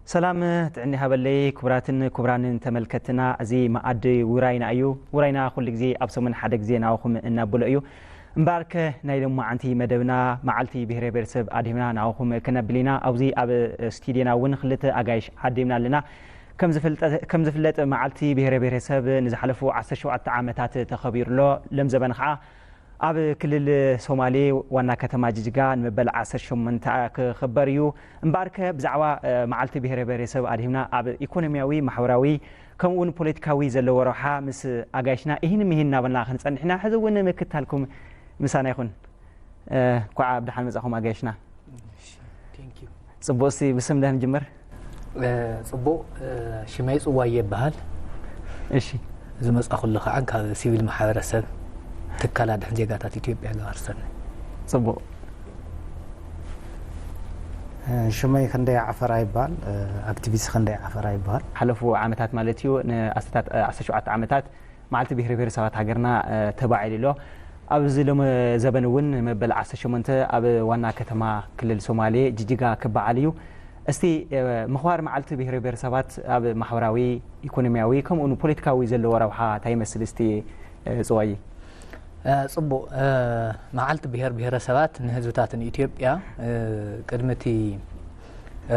ሰላም ጥዕና ይሃበለይ ክቡራትን ክቡራንን ተመልከትና፣ እዚ መኣዲ ውራይና እዩ። ውራይና ኩሉ ግዜ ኣብ ሰሙን ሓደ ግዜ ናባኹም እናብሎ እዩ። እምበኣርከ ናይ ሎማዓንቲ መደብና መዓልቲ ብሄረ ብሄረሰብ ኣድሂምና ናባኹም ከነብል ኢና። ኣብዚ ኣብ ስቱድዮና እውን ክልተ ኣጋይሽ ዓዲምና ኣለና። ከም ዝፍልጠ-፣ ከም ዝፍለጥ መዓልቲ ብሄረ ብሄረሰብ ንዝሓለፉ ዓሰርተ ሸውዓተ ዓመታት ተኸቢሩ ኣሎ። ሎም ዘበን ከዓ ኣብ ክልል ሶማሌ ዋና ከተማ ጅጅጋ ንመበል ዓሰርተ ሸሞንተ ክኽበር እዩ። እምበኣርከ ብዛዕባ፣ እ፣ መዓልቲ ብሄረ ብሄረሰብ ኣድሂምና ኣብ ኢኮኖሚያዊ፣ ማሕበራዊ ከምኡ እውን ፖለቲካዊ ዘለዎ ረብሓ ምስ ኣጋይሽና ይህን ምሂን እናበልና ክንጸንሕ ኢና። ሕዚ እውን ምክታልኩም ምሳና ይኹን። እ፣ እንኳዕ ብደሓን መጻኹም ኣጋይሽና። እሺ፣ thank you። ጽቡቕ፣ እስቲ ብስም ደህን ጅምር። እ፣ ጽቡቕ፣ እ፣ ሽመይ ጽዋየ ይበሃል። እሺ። ዝመጻኹሉ ከዓ ካብ ሲቪል ማሕበረሰብ ትካል ኣድሕን ዜጋታት ኢትዮጵያ ገባር ሰናይ። ጽቡቕ። እ፣ ሽመይ ክንደይ ዓፈራ ይበሃል። እ፣ ኣክቲቪስት ክንደይ ዓፈራ ይበሃል። ሓለፉ ዓመታት ማለት እዩ፣ ንኣስታት፣ እ፣ ዓሰርተ ሸውዓተ ዓመታት መዓልቲ ብሄር ብሄረሰባት ሃገርና፣ እ፣ ተባዒሉ ኣሎ። ኣብዚ ሎሚ ዘበን እውን መበል ዓሰርተ ሸሞንተ ኣብ ዋና ከተማ ክልል ሶማሌ ጅጅጋ ክበዓል እዩ። እስቲ፣ እ፣ ምኽባር መዓልቲ ብሄር ብሄረሰባት ኣብ ማሕበራዊ፣ ኢኮኖሚያዊ ከምኡ እውን ፖለቲካዊ ዘለዎ ረብሓ እንታይ ይመስል? እስቲ፣ እ፣ ጽዋይ። እ፣ ጽቡቕ። እ፣ መዓልቲ ብሄር ብሄረሰባት ንህዝብታትን ኢትዮጵያ፣ እ፣ ቅድሚ እቲ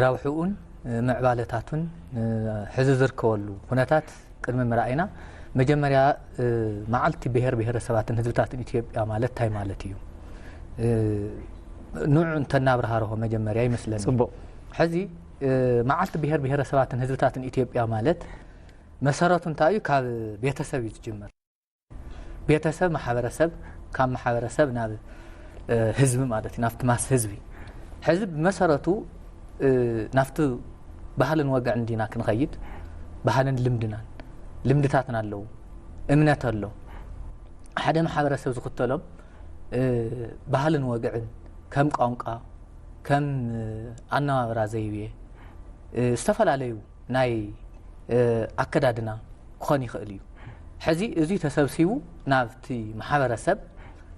ረብሕኡን፣ እ፣ ምዕባለታቱን፣ እ፣ ሕዚ ዝርከበሉ ኩነታት ቅድሚ ምርኣይና፣ መጀመርያ፣ እ፣ መዓልቲ ብሄር ብሄረሰባትን ህዝብታትን ኢትዮጵያ ማለት እንታይ ማለት እዩ? እ፣ ንዑ እንተናብርሃርሆ መጀመርያ ይመስለኒ። ጽቡቕ። ሕዚ፣ እ፣ መዓልቲ ብሄር ብሄረሰባትን ህዝብታትን ኢትዮጵያ ማለት መሰረቱ እንታይ እዩ? ካብ ቤተሰብ እዩ ዝጅምር። ቤተሰብ፣ ማሕበረሰብ፣ ካብ ማሕበረሰብ ናብ፣ እ፣ ህዝቢ ማለት እዩ፣ ናብቲ ማስ ህዝቢ። ሕዚ ብመሰረቱ፣ እ፣ ናብቲ ባህልን ወግዕን እንዲና ክንኸይድ፣ ባህልን ልምድናን፣ ልምድታትና ኣለዉ፣ እምነት ኣሎ። ሓደ ማሕበረሰብ ዝኽተሎም፣ እ፣ ባህልን ወግዕን ከም ቋንቋ፣ ከም፣ እ፣ ኣነባብራ ዘይቤ፣ እ፣ ዝተፈላለዩ ናይ፣ እ፣ ኣከዳድና ክኾን ይኽእል እዩ። ሕዚ እዚ ተሰብሲቡ ናብቲ ማሕበረሰብ፣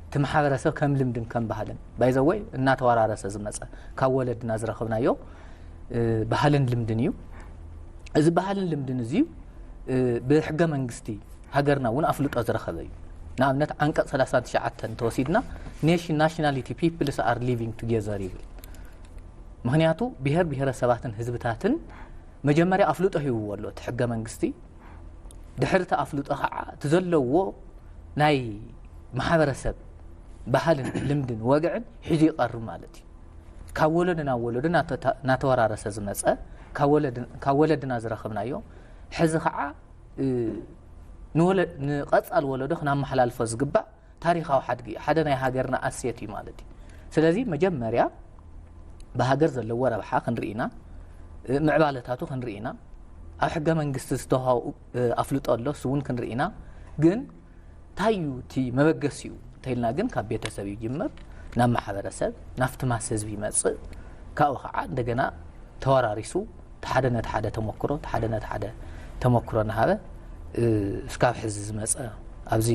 እቲ ማሕበረሰብ ከም ልምድን ከም ባህልን፣ ባይዘወይ እናተወራረሰ ዝመጸ ካብ ወለድና ዝረኸብናዮ፣ እ፣ ባህልን ልምድን እዩ። እዚ ባህልን ልምድን እዚ፣ እ፣ ብሕገ መንግስቲ ሃገርና እውን ኣፍልጦ ዝረኸበ እዩ። ንኣብነት ዓንቀጽ ሰላሳን ትሽዓተን እንተወሲድና፣ ኔሽን ናሽናሊቲ ፒፕልስ ኣር ሊቪንግ ቱጌዘር ይብል። ምኽንያቱ ብሄር ብሄረሰባትን ህዝብታትን መጀመርያ ኣፍልጦ ሂብዎ ኣሎ እቲ ሕገ መንግስቲ። ድሕሪ እቲ ኣፍልጦ ከዓ እቲ ዘለዎ ናይ ማሕበረሰብ ባህልን ልምድን ወግዕን ሒዙ ይቐርብ ማለት እዩ። ካብ ወለዶ ናብ ወለዶ እናተ-፣ እናተወራረሰ ዝመፀ፣ ካብ ወለድ-፣ ካብ ወለድና ዝረኸብናዮ፣ ሕዚ ከዓ፣ እ፣ ንወለ-፣ ንቐፃል ወለዶ ክናመሓላልፎ ዝግባእ ታሪኻዊ ሓድጊ እዩ። ሓደ ናይ ሃገርና ኣሴት እዩ ማለት እዩ። ስለዚ መጀመርያ ብሃገር ዘለዎ ረብሓ ክንርኢ ኢና፣ እ፣ ምዕባለታቱ ክንርኢ ኢና፣ ኣብ ሕገ መንግስቲ ዝተዋህቦ፣ እ፣ ኣፍልጦ ኣሎ፣ እሱ እውን ክንርኢ ኢና። ግን እንታይ እዩ እቲ መበገሲኡ እንተኢልና ግን ካብ ቤተሰብ ይጅምር፣ ናብ ማሕበረሰብ፣ ናብቲ ማስ ህዝቢ ይመጽእ፣ ካብኡ ከዓ እንደገና ተወራሪሱ እቲ ሓደ ነቲ ሓደ ተመክሮ፣ እቲ ሓደ ነቲ ሓደ ተመክሮ እናሃበ፣ እ፣ እስካብ ሕዚ ዝመጸ፣ ኣብዚ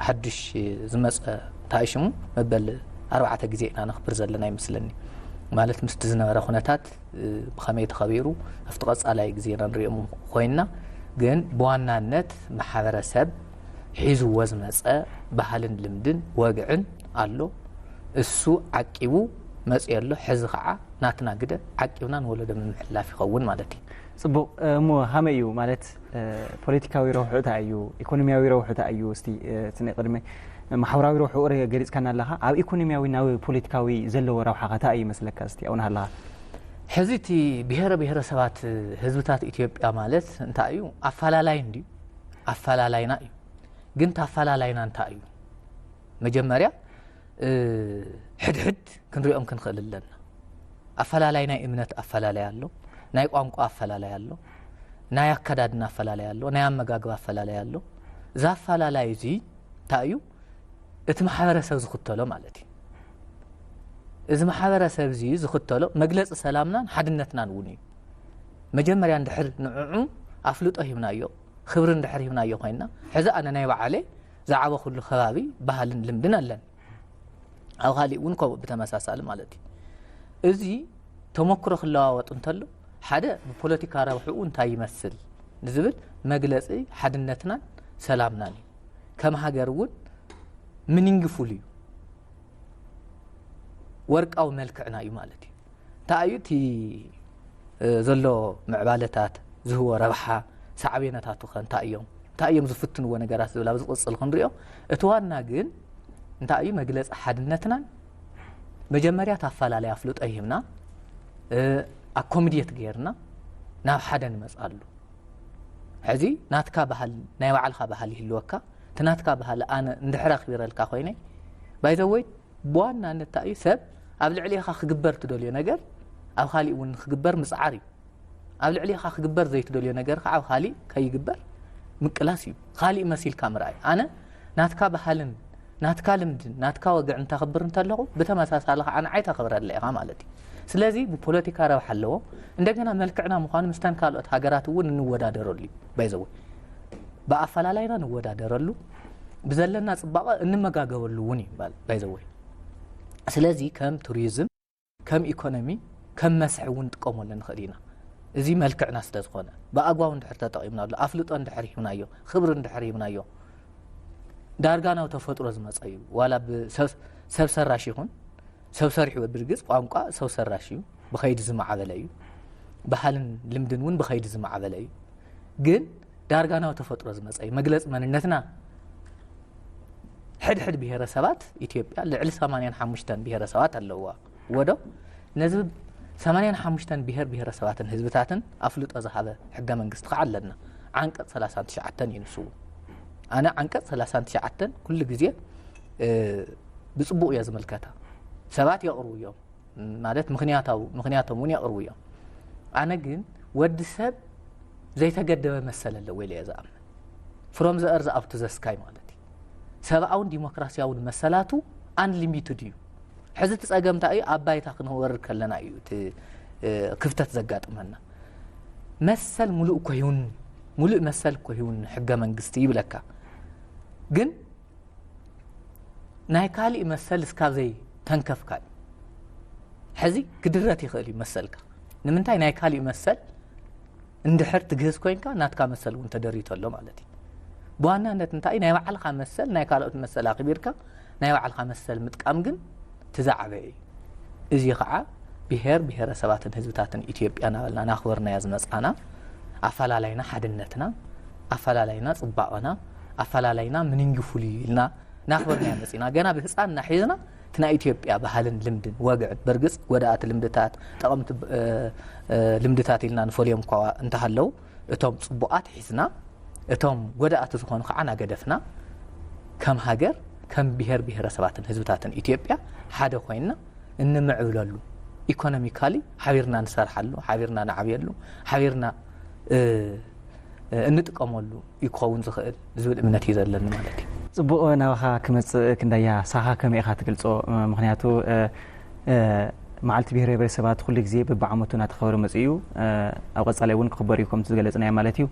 ሓድሽ ዝመጸ እንታይ ሽሙ መበል ኣርባዕተ ግዜ ኢና ነኽብር ዘለና ይመስለኒ። ማለት ምስቲ ዝነበረ ኩነታት፣ እ፣ ብኸመይ ተኸቢሩ ኣብቲ ቀጻላይ ግዜና ንሪኦም ኮይንና፣ ግን ብዋናነት ማሕበረሰብ ሒዝዎ ዝመጸ ባህልን ልምድን ወግዕን ኣሎ። እሱ ዓቂቡ መጽኡ ኣሎ። ሕዚ ኸዓ ናትና ግደ ዓቂብና ንወለዶ ምምሕልላፍ ይኸውን ማለት እዩ። ጽቡቕ። እሞ ሃመይ እዩ ማለት፣ እ፣ ፖለቲካዊ ረብሕኡ እንታይ እዩ? ኢኮኖሚያዊ ረብሕኡ እንታይ እዩ? እስቲ፣ እ፣ እቲ ናይ ቅድሚ ማሕበራዊ ረብሕኡ ገሊጽካና ኣለኻ። ኣብ ኢኮኖሚያዊ ናብ ፖለቲካዊ ዘለዎ ረብሓ ኸ እንታይ እዩ ይመስለካ? እስቲ ኣብኡ ናሃለኻ። ሕዚ እቲ ብሄረ ብሄረሰባት ህዝብታት ኢትዮጵያ ማለት እንታይ እዩ? ኣፈላላይ እንድዩ? ኣፈላላይና እዩ። ግን እቲ ኣፈላላይና እንታይ እዩ? መጀመርያ፣ እ፣ ሕድሕድ ክንሪኦም ክንኽእል ኣለና። ኣፈላላይ ናይ እምነት ኣፈላላይ ኣሎ፣ ናይ ቋንቋ ኣፈላላይ ኣሎ፣ ናይ ኣከዳድና ኣፈላላይ ኣሎ፣ ናይ ኣመጋግባ ኣፈላላይ ኣሎ። እዚ ኣፈላላይ እዚ እንታይ እዩ? እቲ ማሕበረሰብ ዝኽተሎ ማለት እዩ። እዚ ማሕበረሰብ እዚ ዝኽተሎ መግለጺ ሰላምናን ሓድነትናን እውን እዩ። መጀመርያ እንድሕር ንዕዑ ኣፍልጦ ሂብናዮ፣ ክብሪ እንድሕር ሂብናዮ ኮይንና፣ ሕዚ ኣነ ናይ በዓለይ ዝዓበኹሉ ከባቢ ባህልን ልምድን ኣለኒ። ኣብ ካሊእ እውን ከምኡ ብተመሳሳሊ ማለት እዩ። እዚ ተመክሮ ክለዋወጥ እንተሎ፣ ሓደ ብፖለቲካ ረብሕኡ እንታይ ይመስል ንዝብል መግለፂ ሓድነትናን ሰላምናን እዩ። ከም ሃገር እውን ምኒንግፉል እዩ፣ ወርቃዊ መልክዕና እዩ ማለት እዩ። እንታይ እዩ እቲ ዘሎ ምዕባለታት ዝህቦ ረብሓ፣ ሳዕቤናታቱ ከ እንታይ እዮም፣ እንታይ እዮም ዝፍትንዎ ነገራት ዝብል ኣብ ዝቕፅል ክንሪኦ። እቲ ዋና ግን እንታይ እዩ መግለፂ ሓድነትናን መጀመርያ ታፈላለይ ኣፍልጦ ሂብና ኣኮሚዲየት ገይርና ናብ ሓደ ንመፅኣሉ። ሕዚ ናትካ ባህል ናይ ባዕልካ ባህል ይህልወካ። እቲ ናትካ ባህል ኣነ እንድሕር ኣኽቢረልካ ኮይነ ባይዘወይ ብዋናነት እንታይ እዩ ሰብ ኣብ ልዕሊ ኢኻ ክግበር ትደልዮ ነገር ኣብ ካሊእ እውን ክግበር ምፅዓር እዩ። ኣብ ልዕሊ ኢኻ ክግበር ዘይትደልዮ ነገር ከዓ ኣብ ካሊእ ከይግበር ምቅላስ እዩ። ካሊእ መሲልካ ምርኣይ። ኣነ ናትካ ባህልን ናትካ ልምድን ናትካ ወግዕን ተኽብር እንተለኹ ብተመሳሳሊ ከዓ ንዓይ ተኽብረለ ኢኻ ማለት እዩ። ስለዚ ብፖለቲካ ረብሓ ኣለዎ። እንደገና መልክዕና ምዃኑ ምስተን ካልኦት ሃገራት እውን እንወዳደረሉ እዩ። ባይዘወይ ብኣፈላላይና ንወዳደረሉ፣ ብዘለና ፅባቐ እንመጋገበሉ እውን እዩ ባይዘወይ። ስለዚ ከም ቱሪዝም ከም ኢኮኖሚ ከም መስሕ እውን ንጥቀመሉ ንኽእል ኢና። እዚ መልክዕና ስለ ዝኾነ ብኣግባቡ እንድሕር ተጠቒምናሉ ኣፍልጦ እንድሕር ሂብናዮ ክብሪ እንድሕር ሂብናዮ ዳርጋ ናብ ተፈጥሮ ዝመፀ እዩ። ዋላ ብሰብ ሰብ ሰራሽ ይኹን ሰብ ሰሪሑ ብርግፅ ቋንቋ ሰው ሰራሽ እዩ፣ ብኸይዲ ዝማዕበለ እዩ። ባህልን ልምድን እውን ብኸይዲ ዝማዕበለ እዩ። ግን ዳርጋ ናብ ተፈጥሮ ዝመፀ እዩ። መግለፂ መንነትና ሕድሕድ ብሄረሰባት ኢትዮጵያ ልዕሊ ሰማንያን ሓሙሽተን ብሄረሰባት ኣለዋ። ወዶ ነዚ ሰማንያን ሓሙሽተን ብሄር ብሄረሰባትን ህዝብታትን ኣፍልጦ ዝሃበ ሕገ መንግስቲ ከዓ ኣለና። ዓንቀፅ ሰላሳን ትሽዓተን እዩ ንሱ። ኣነ ዓንቀፅ ሰላሳን ትሽዓተን ኩሉ ግዜ ብፅቡቕ እየ ዝምልከታ። ሰባት የቕርቡ እዮም ማለት ምክንያታዊ ምክንያቶም እውን የቕርቡ እዮም። ኣነ ግን ወዲ ሰብ ዘይተገደበ መሰል ኣለዎ ኢለ እየ ዝኣምን። ፍሮም ዘ እርዝ ኣፕ ቱ ዘ ስካይ ማለት እዩ። ሰብኣውን ዲሞክራሲያውን መሰላቱ ኣንሊሚትድ እዩ። ሕዚ እቲ ፀገም እንታይ እዩ? ኣብ ባይታ ክንወርድ ከለና እዩ እቲ ክፍተት ዘጋጥመና። መሰል ሙሉእ እኮ ይሁን ሙሉእ መሰል እኮ ይሁን ሕገ መንግስቲ ይብለካ ግን ናይ ካሊእ መሰል እስካብ ዘይተንከፍካ እዩ። ሕዚ ክድረት ይኽእል እዩ መሰልካ። ንምንታይ ናይ ካሊእ መሰል እንድሕር ትግህስ ኮይንካ ናትካ መሰል እውን ተደሪቶ ኣሎ ማለት እዩ። ብዋናነት እንታይ ናይ ባዕልካ መሰል ናይ ካልኦት መሰል ኣኽቢርካ ናይ ባዕልካ መሰል ምጥቃም ግን እቲ ዝዓበየ እዩ። እዚ ከዓ ብሄር ብሄረሰባትን ህዝብታትን ኢትዮጵያ እናበልና ናኽበርናዮ ዝመፃና ኣፈላላይና ሓድነትና ኣፈላላይና ፅባቐና ኣፈላላይና ምንንጊ ፍሉይ ኢልና ናኽበርናዮ መፂና ገና ብህፃንና ሒዝና እቲ ናይ ኢትዮጵያ ባህልን ልምድን ወግዕን በርግፅ ጎዳእቲ ልምድታት ጠቐምቲ ልምድታት ኢልና ንፈልዮም እኳ እንተሃለው እቶም ፅቡቓት ሒዝና እቶም ጎዳእቲ ዝኾኑ ከዓ ናገደፍና ከም ሃገር ከም ብሄር ብሄረሰባትን ህዝብታትን ኢትዮጵያ ሓደ ኮይንና እንምዕብለሉ ኢኮኖሚካሊ ሓቢርና ንሰርሓሉ ሓቢርና ንዓብየሉ ሓቢርና እንጥቀመሉ እዩ ክኸውን ዝኽእል ዝብል እምነት እዩ ዘለኒ ማለት እዩ። ፅቡቕ ናባኻ ክመፅእ ክንዳያ ሳኻ ከመይ ኢኻ ትገልፆ? ምክንያቱ መዓልቲ ብሄር ብሄረሰባት ኩሉ ግዜ በብዓመቱ እናተኸበረ መፅኡ እዩ። ኣብ ቀፃላይ እውን ክኽበር እዩ ከምቲ ዝገለፅናዮ ማለት እዩ።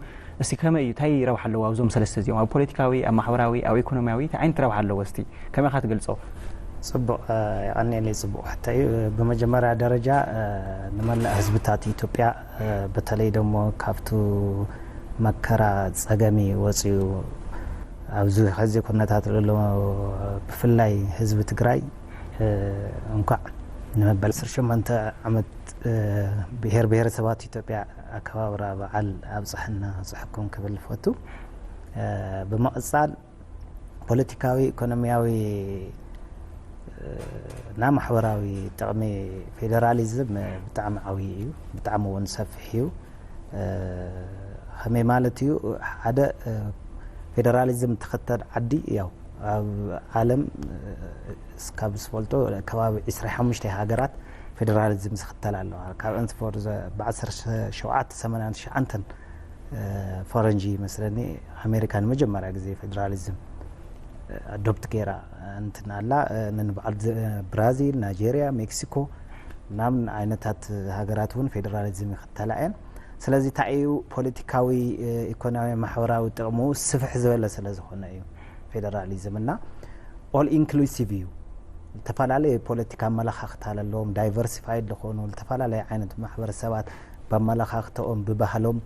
እስቲ ከመይ እዩ እንታይ ረብሓ ኣለዎ ኣብዞም ሰለስተ እዚኦም ኣብ ፖለቲካዊ ኣብ ማሕበራዊ ኣብ ኢኮኖሚያዊ እንታይ ዓይነት ረብሓ ኣለዎ እስቲ ከመይ ኢኻ ትገልፆ? ፅቡቕ የቐንየለይ ፅቡቕ ሕቶ እዩ። ብመጀመርያ ደረጃ ንመላእ ህዝብታት ኢትዮጵያ በተለይ ደሞ ካብቱ መከራ ፀገሚ ወፅዩ ኣብዚ ሕዚ ኩነታት ዘሎ ብፍላይ ህዝቢ ትግራይ እንኳዕ ንመበል ዓሰርተ ሸሞንተ ዓመት ብሄር ብሄረሰባት ኢትዮጵያ ኣከባብራ በዓል ኣብፀሐና ኣብፀሐኩም ክብል ይፈቱ። ብምቕፃል ፖለቲካዊ ኢኮኖሚያዊ እና ማሕበራዊ ጥቕሚ ፌደራሊዝም ብጣዕሚ ዓብዪ እዩ፣ ብጣዕሚ እውን ሰፊሕ እዩ። ከመይ ማለት እዩ? ሓደ ፌደራሊዝም ትኽተል ዓዲ ያው ኣብ ዓለም እስካብ ዝፈልጦ ከባቢ ዕስራ ሓሙሽተ ሃገራት ፌደራሊዝም ዝኽተላ ኣለዋ። ካብ እንስፎር ብዓሰርተ ሸውዓተ ሰማንያን ትሽዓተን ፈረንጂ ይመስለኒ ኣሜሪካ ንመጀመርያ ግዜ ፌደራሊዝም ኣዶፕት ገይራ እንትን ኣላ። ነንበዓል ብራዚል፣ ናይጀርያ፣ ሜክሲኮ ምናምን ዓይነታት ሃገራት እውን ፌደራሊዝም ይኽተላ እየን። ስለዚ እንታይ እዩ ፖለቲካዊ፣ ኢኮኖሚያዊ፣ ማሕበራዊ ጥቕሙ ስፍሕ ዝበለ ስለ ዝኾነ እዩ ፌደራሊዝም እና ኦል ኢንክሉሲቭ እዩ። ዝተፈላለየ ፖለቲካ ኣመለኻኽታ ለለዎም ዳይቨርሲፋይድ ዝኾኑ ዝተፈላለየ ዓይነት ማሕበረሰባት ብኣመለኻኽተኦም፣ ብባህሎም፣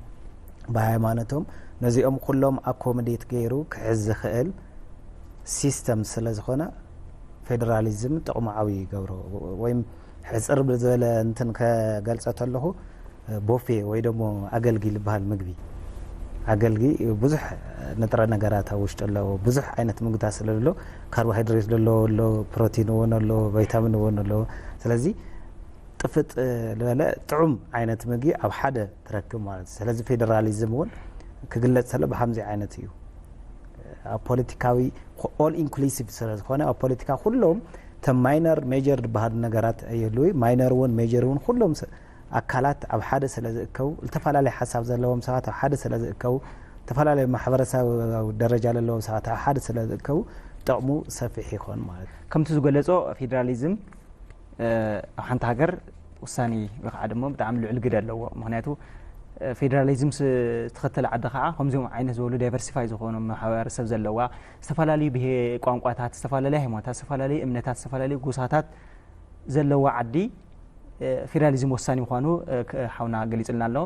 ብሃይማኖቶም፣ ነዚኦም ኩሎም ኣኮሞዴት ገይሩ ክሕዝ ዝኽእል ሲስተም ስለ ዝኾነ፣ ፌደራሊዝም ጥቕሙ ዓብዪ ይገብሮ። ወይም ሕፅር ብዝበለ እንትን ከገልፀ ተለኹ፣ ቦፌ ወይ ደሞ ኣገልጊ ዝበሃል ምግቢ፣ ኣገልጊ ብዙሕ ንጥረ ነገራት ኣብ ውሽጡ ኣለዎ። ብዙሕ ዓይነት ምግብታት ስለ ዘሎ፣ ካርቦሃይድሬት ዘለዎ ኣሎ፣ ፕሮቲን እውን ኣሎ፣ ቫይታሚን እውን ኣሎ። ስለዚ ጥፍጥ ዝበለ ጥዑም ዓይነት ምግቢ ኣብ ሓደ ትረክብ ማለት እዩ። ስለዚ ፌደራሊዝም እውን ክግለፅ ተሎ ብከምዚ ዓይነት እዩ። ኣብ ፖለቲካዊ ኦል ኢንክሉሲቭ ስለ ዝኾነ፣ ኣብ ፖለቲካ ኩሎም እቶም ማይነር ሜጀር ዝበሃሉ ነገራት የህልው። ማይነር እውን ሜጀር እውን ኩሎም ስ-፣ ኣካላት ኣብ ሓደ ስለ ዝእከቡ፣ ዝተፈላለየ ሓሳብ ዘለዎም ሰባት ኣብ ሓደ ስለ ዝእከቡ፣ ዝተፈላለየ ማሕበረሰብ ደረጃ ዘለዎም ሰባት ኣብ ሓደ ስለ ዝእከቡ፣ ጥቕሙ ሰፊሕ ይኾን ማለት እዩ። ከምቲ ዝገለጾ፣ ፌደራሊዝም ኣብ ሓንቲ ሃገር ውሳኔ ወይ ከዓ ድማ ብጣዕሚ ልዑል ግደ ኣለዎ። ምኽንያቱ ፌደራሊዝም ዝተኸተለ ዓዲ ከዓ ከምዚኦም ዓይነት ዝበሉ ዳይቨርሲፋይ ዝኾኑ ማሕበረሰብ ዘለዋ፣ ዝተፈላለዩ ብሄ-፣ ቋንቋታት፣ ዝተፈላለዩ ሃይማኖታት፣ ዝተፈላለዩ እምነታት፣ ዝተፈላለዩ ጎሳታት ዘለዋ ዓዲ ፌደራሊዝም ወሳኒ ምዃኑ ሓውና ገሊጹልና ኣሎ።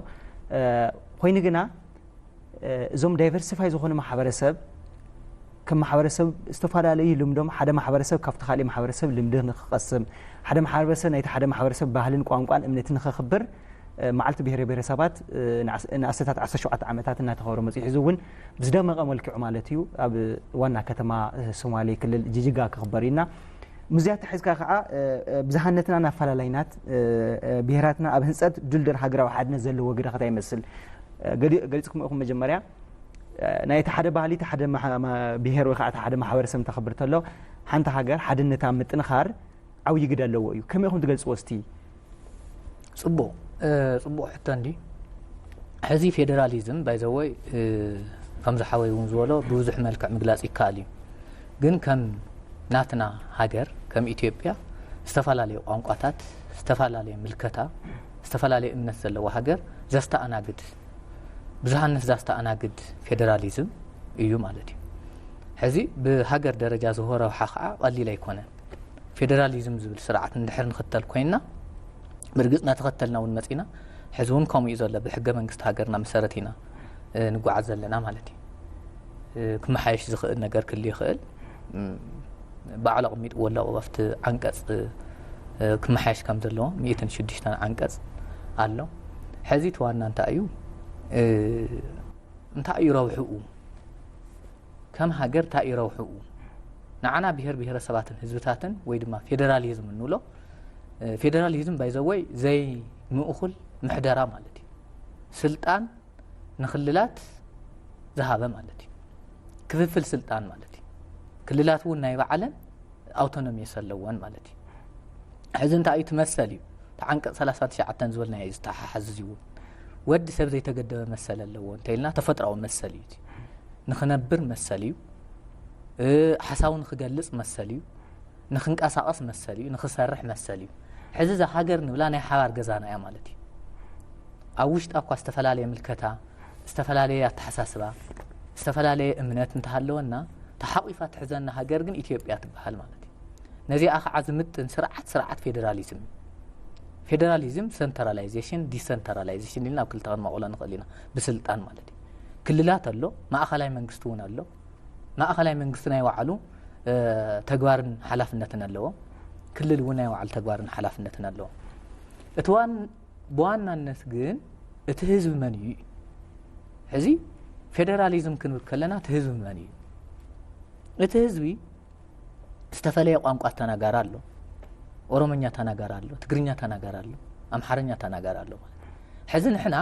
ኮይኑ ግና እዞም ዳይቨርሲፋይ ዝኾኑ ማሕበረሰብ ከም ማሕበረሰብ ዝተፈላለዩ ልምዶም፣ ሓደ ማሕበረሰብ ካብቲ ካልእ ማሕበረሰብ ልምዲ ንክቐስም፣ ሓደ ማሕበረሰብ ናይቲ ሓደ ማሕበረሰብ ባህልን ቋንቋን እምነትን ንኸኽብር፣ መዓልቲ ብሄረ ብሄረሰባት ንኣስ-፣ ንኣስታት ዓሰርተ ሸውዓተ ዓመታት እናተኸበረ መፂኡ። ሕዚ እውን ብዝደመቐ መልክዑ ማለት እዩ ኣብ ዋና ከተማ ሶማሌ ክልል ጅጅጋ ክኽበር እዩ እና ምስዚኣ ተሒዝካ ከዓ ብዝሃነትና ናብ ኣፈላላይናት ብሄራትና ኣብ ህንፀት ድልድል ሃገራዊ ሓድነት ዘለዎ ግደ ከታይ ይመስል? ገሊፅኩም ኢኹም መጀመርያ። ናይቲ ሓደ ባህሊ፣ እቲ ሓደ ብሄር ወይ ከዓ እቲ ሓደ ማሕበረሰብ እንተኽብር ተሎ ሓንቲ ሃገር ሓድነታ ምጥንኻር ዓብዪ ግደ ኣለዎ እዩ። ከመይ ኢኹም ትገልፅዎ እስቲ? ፅቡቕ፣ ፅቡቕ ሕቶ እንዲ። ሕዚ ፌደራሊዝም ባይዘወይ ከምዚ ሓወይ እውን ዝበሎ ብብዙሕ መልክዕ ምግላፅ ይከኣል እዩ። ግን ከም ናትና ሃገር ከም ኢትዮጵያ ዝተፈላለየ ቋንቋታት፣ ዝተፈላለየ ምልከታ፣ ዝተፈላለየ እምነት ዘለዎ ሃገር ዘስተኣናግድ፣ ብዙሃነት ዘስተኣናግድ ፌደራሊዝም እዩ ማለት እዩ። ሕዚ ብሃገር ደረጃ ዝሆረብሓ ከዓ ቀሊል ኣይኮነን። ፌደራሊዝም ዝብል ስርዓት እንድሕር ንኽተል ኮይንና፣ ብርግፅ እናተኸተልና እውን መፂና፣ ሕዚ እውን ከምኡ እዩ ዘሎ። ብሕገ መንግስቲ ሃገርና መሰረት ኢና ንጓዓዝ ዘለና ማለት እዩ። ክመሓየሽ ዝኽእል ነገር ክህሉ ይኽእል። ባዕሉ ኣቐሚጥዎ ኣሎ ኣብቲ ዓንቀፅ ክመሓየሽ ከም ዘለዎ ሚእትን ሽዱሽተን ዓንቀፅ ኣሎ። ሕዚ እቲ ዋና እንታይ እዩ? እንታይ እዩ ረብሕኡ? ከም ሃገር እንታይ እዩ ረብሕኡ? ንዓና ብሄር ብሄረሰባትን ህዝብታትን ወይ ድማ ፌደራሊዝም እንብሎ፣ ፌደራሊዝም ባይዘወይ ዘይምእኹል ምሕደራ ማለት እዩ። ስልጣን ንክልላት ዝሃበ ማለት እዩ። ክፍፍል ስልጣን ማለት እዩ። ክልላት እውን ናይ ባዕለን ኣውቶኖሚስ ኣለወን ማለት እዩ። ሕዚ እንታይ እዩ ትመሰል እዩ? እቲ ዓንቀፅ ሰላሳን ትሽዓተን ዝበልናዮ እዩ ዝተሓሓዝ። እዚ እውን ወዲ ሰብ ዘይተገደበ መሰል ኣለዎ እንተኢልና ተፈጥራዊ መሰል እዩ። እቲ ንኽነብር መሰል እዩ። ሓሳቡ ንኽገልፅ መሰል እዩ። ንኽንቀሳቐስ መሰል እዩ። ንኽሰርሕ መሰል እዩ። ሕዚ እዛ ሃገር ንብላ ናይ ሓባር ገዛና እያ ማለት እዩ። ኣብ ውሽጣ እኳ ዝተፈላለየ ምልከታ፣ ዝተፈላለየ ኣተሓሳስባ፣ ዝተፈላለየ እምነት እንተሃለወና፣ ተሓቒፋ ትሕዘና ሃገር ግን ኢትዮጵያ ትበሃል ማለት እዩ። ነዚኣ ከዓ ዝምጥን ስርዓት፣ ስርዓት ፌደራሊዝም እዩ። ፌደራሊዝም ሰንትራላይዜሽን፣ ዲሰንትራላይዜሽን ኢልና ኣብ ክልተ ክንመቕሎ ንኽእል ኢና፣ ብስልጣን ማለት እዩ። ክልላት ኣሎ፣ ማእኸላይ መንግስቲ እውን ኣሎ። ማእኸላይ መንግስቲ ናይ ባዕሉ ተግባርን ሓላፍነትን ኣለዎ። ክልል እውን ናይ ባዕሉ ተግባርን ሓላፍነትን ኣለዎ። እቲ ዋን-፣ ብዋናነት ግን እቲ ህዝቢ መን እዩ? ሕዚ ፌደራሊዝም ክንብል ከለና እቲ ህዝቢ መን እዩ? እቲ ህዝቢ ዝተፈለየ ቋንቋ ተናጋሪ ኣሎ፣ ኦሮሞኛ ተናጋሪ ኣሎ፣ ትግርኛ ተናጋሪ ኣሎ፣ ኣምሓርኛ ተናጋሪ ኣሎ ማለት እዩ። ሕዚ ንሕና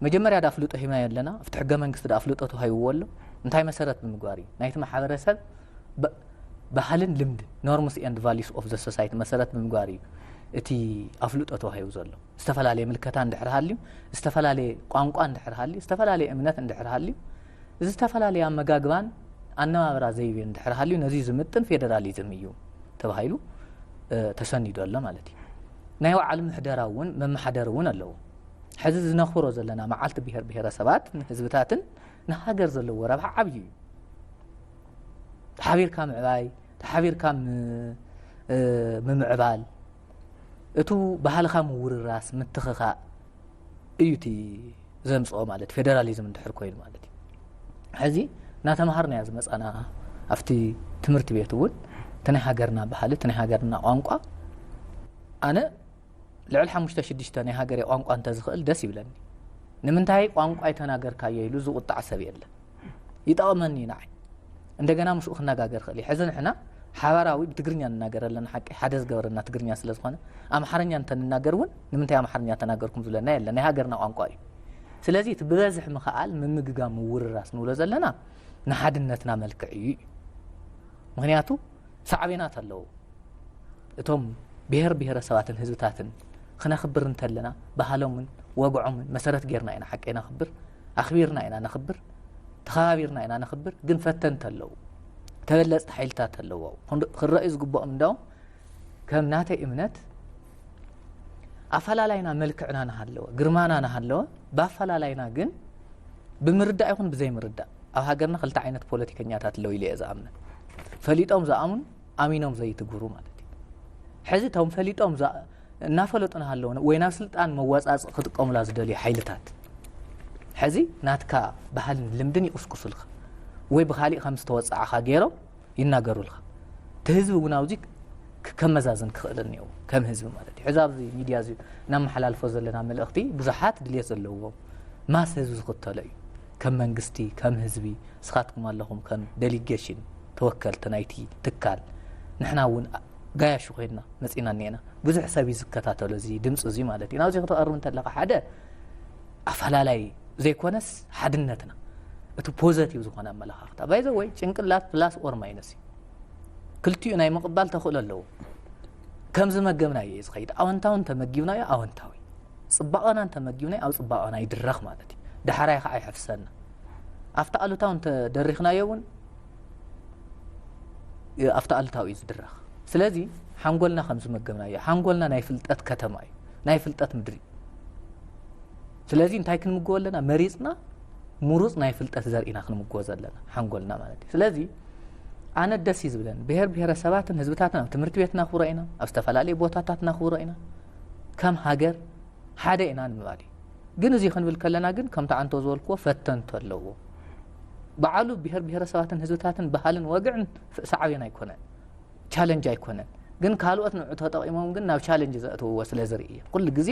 መጀመርያ ዳ ኣፍልጦ ሂብናዮ ኣለና፣ ኣብቲ ሕገ መንግስቲ ዳ ኣፍልጦ ተዋሂብዎ ኣሎ። እንታይ መሰረት ብምግባር እዩ? ናይቲ ማሕበረሰብ ብ-፣ ባህልን ልምዲ፣ norms and values of the society መሰረት ብምግባር እዩ እቲ ኣፍልጦ ተዋሂቡ ዘሎ። ዝተፈላለየ ምልከታ እንድሕር ሃልዩ፣ ዝተፈላለየ ቋንቋ እንድሕር ሃልዩ፣ ዝተፈላለየ እምነት እንድሕር ሃልዩ፣ ዝተፈላለየ ኣመጋግባን ኣነባብራ ዘይቤ እንድሕር ሃልዩ ነዚ ዝምጥን ፌደራሊዝም እዩ ተባሂሉ ተሰኒዱ ኣሎ ማለት እዩ። ናይ ባዕሉ ምሕደራ እውን መመሓደሪ እውን ኣለዎ። ሕዚ ዝነኽብሮ ዘለና መዓልቲ ብሄር ብሄረሰባትን ህዝብታትን ንሃገር ዘለዎ ረብሓ ዓብዪ እዩ። ተሓቢርካ ምዕባይ፣ ተሓቢርካ ምምዕባል፣ እቱ ባህልኻ ምውርራስ፣ ምትኽኻእ፣ እዩ እቲ ዘምፅኦ ማለት ፌደራሊዝም እንድሕር ኮይኑ ማለት እዩ። ሕዚ እናተምሃርናዮ ዝመፃና ኣብቲ ትምህርቲ ቤት እውን እቲ ናይ ሃገርና ባህሊ፣ እቲ ናይ ሃገርና ቋንቋ ኣነ ልዕሊ ሓሙሽተ ሽዱሽተ ናይ ሃገረይ ቋንቋ እንተዝኽእል ደስ ይብለኒ። ንምንታይ ቋንቋ ኣይተናገርካዮ ኢሉ ዝቁጣዕ ሰብ የለ። ይጠቕመኒ እዩ ንዓይ። እንደገና ምስኡ ክነጋገር ክእል እየ። ሕዚ ንሕና ሓባራዊ ብትግርኛ ንናገር ኣለና። ሓቂ ሓደ ዝገበረና ትግርኛ ስለ ዝኾነ ኣምሓርኛ እንተንናገር እውን ንምንታይ ኣምሓርኛ ተናገርኩም ዝብለና የለን። ናይ ሃገርና ቋንቋ እዩ። ስለዚ እቲ ብበዝሒ ምኽኣል፣ ምምግጋም፣ ምውርራስ ንብሎ ዘለና ንሓድነትና መልክዕ እዩ። ምኽንያቱ ሳዕቤናት ኣለዎ። እቶም ብሔር ብሔረሰባትን ህዝብታትን ክነኽብር እንተለና ባህሎምን ወግዖምን መሰረት ጌርና ኢና ሓቂ ነኽብር፣ ኣኽቢርና ኢና ነኽብር፣ ተኸባቢርና ኢና ነኽብር። ግን ፈተንቲ ኣለዉ፣ ተበለፅቲ ሓይልታት ኣለዉ። ክንር- ክረኣዩ ዝግብኦም እንዳውም ከም ናተይ እምነት ኣፈላላይና መልክዕና ናሃለወ፣ ግርማና ናሃለወ፣ ብኣፈላላይና ግን ብምርዳእ ይኹን ብዘይምርዳእ ኣብ ሃገርና ክልተ ዓይነት ፖለቲከኛታት ኣለዉ ኢለ እየ ዝኣምን። ፈሊጦም ዝኣምኑ፣ ኣሚኖም ዘይትግብሩ ማለት እዩ። ሕዚ እቶም ፈሊጦም ዝኣ- እናፈለጡ ናሃለዉ ወይ ናብ ስልጣን መዋፃፅኢ ክጥቀሙላ ዝደልዩ ሓይልታት ሕዚ ናትካ ባህልን ልምድን ይቕስቅሱልካ ወይ ብኻሊእ ከም ዝተወፃዕኻ ገይሮም ይናገሩልካ። እቲ ህዝቢ እውን ኣብዚ ክ- ከመዛዝን ክኽእል እኒኦ ከም ህዝቢ ማለት እዩ። ሕዚ ኣብዚ ሚድያ እዚ እናመሓላልፎ ዘለና መልእኽቲ ብዙሓት ድልየት ዘለዎም ማስ ህዝቢ ዝኽተሎ እዩ። ከም መንግስቲ፣ ከም ህዝቢ፣ ንስኻትኩም ኣለኹም ከም ዴሊጌሽን ተወከልቲ ናይቲ ትካል። ንሕና እውን ጋያሹ ኮይንና መፂና እኒአና። ብዙሕ ሰብ እዩ ዝከታተሎ እዚ ድምፂ እዚ ማለት እዩ። ናብዚ ክትቐርብ እንተለካ ሓደ ኣፈላላይ ዘይኮነስ ሓድነትና እቲ ፖዘቲቭ ዝኾነ ኣመለኻኽታ ባይዘ ወይ ጭንቅላት ፕላስ ኦር ማይነስ እዩ። ክልቲኡ ናይ ምቕባል ተኽእሎ ኣለዎ። ከም ዝመገብናዮ እዩ ዝኸይድ። ኣወንታዊ እንተመጊብናዮ ኣወንታዊ፣ ፅባቐና እንተመጊብናዮ ኣብ ፅባቐና ይድረኽ ማለት እዩ። ዳሕራይ ከዓ ይሕፍሰና። ኣብቲ ኣሉታዊ እንተደሪኽናዮ እውን ኣብቲ ኣሉታዊ እዩ ዝድረኽ። ስለዚ ሓንጎልና ከም ዝመገብናዮ፣ ሓንጎልና ናይ ፍልጠት ከተማ እዩ፣ ናይ ፍልጠት ምድሪ። ስለዚ እንታይ ክንምግቦ ኣለና? መሪፅና ምሩፅ ናይ ፍልጠት ዘርኢና ክንምግቦ ዘለና ሓንጎልና ማለት እዩ። ስለዚ ኣነ ደስ እዩ ዝብለን። ብሔር ብሔረሰባትን ህዝብታትን ኣብ ትምህርቲ ቤት ነኽብሮ ኢና፣ ኣብ ዝተፈላለዩ ቦታታት ነኽብሮ ኢና። ከም ሃገር ሓደ ኢና ንምባል እዩ። ግን እዚ ክንብል ከለና ግን ከምቲ ዓንቶ ዝበልክዎ ፈተንቶ ኣለዎ። በዓሉ ብሔር ብሔረሰባትን ህዝብታትን ባህልን ወግዕን ፍ- ሳዕቤን ኣይኮነን፣ ቻለንጅ ኣይኮነን። ግን ካልኦት ንዑ ተጠቒሞም ግን ናብ ቻለንጅ ዘእተውዎ ስለ ዝርኢ እየ። ኩሉ ግዜ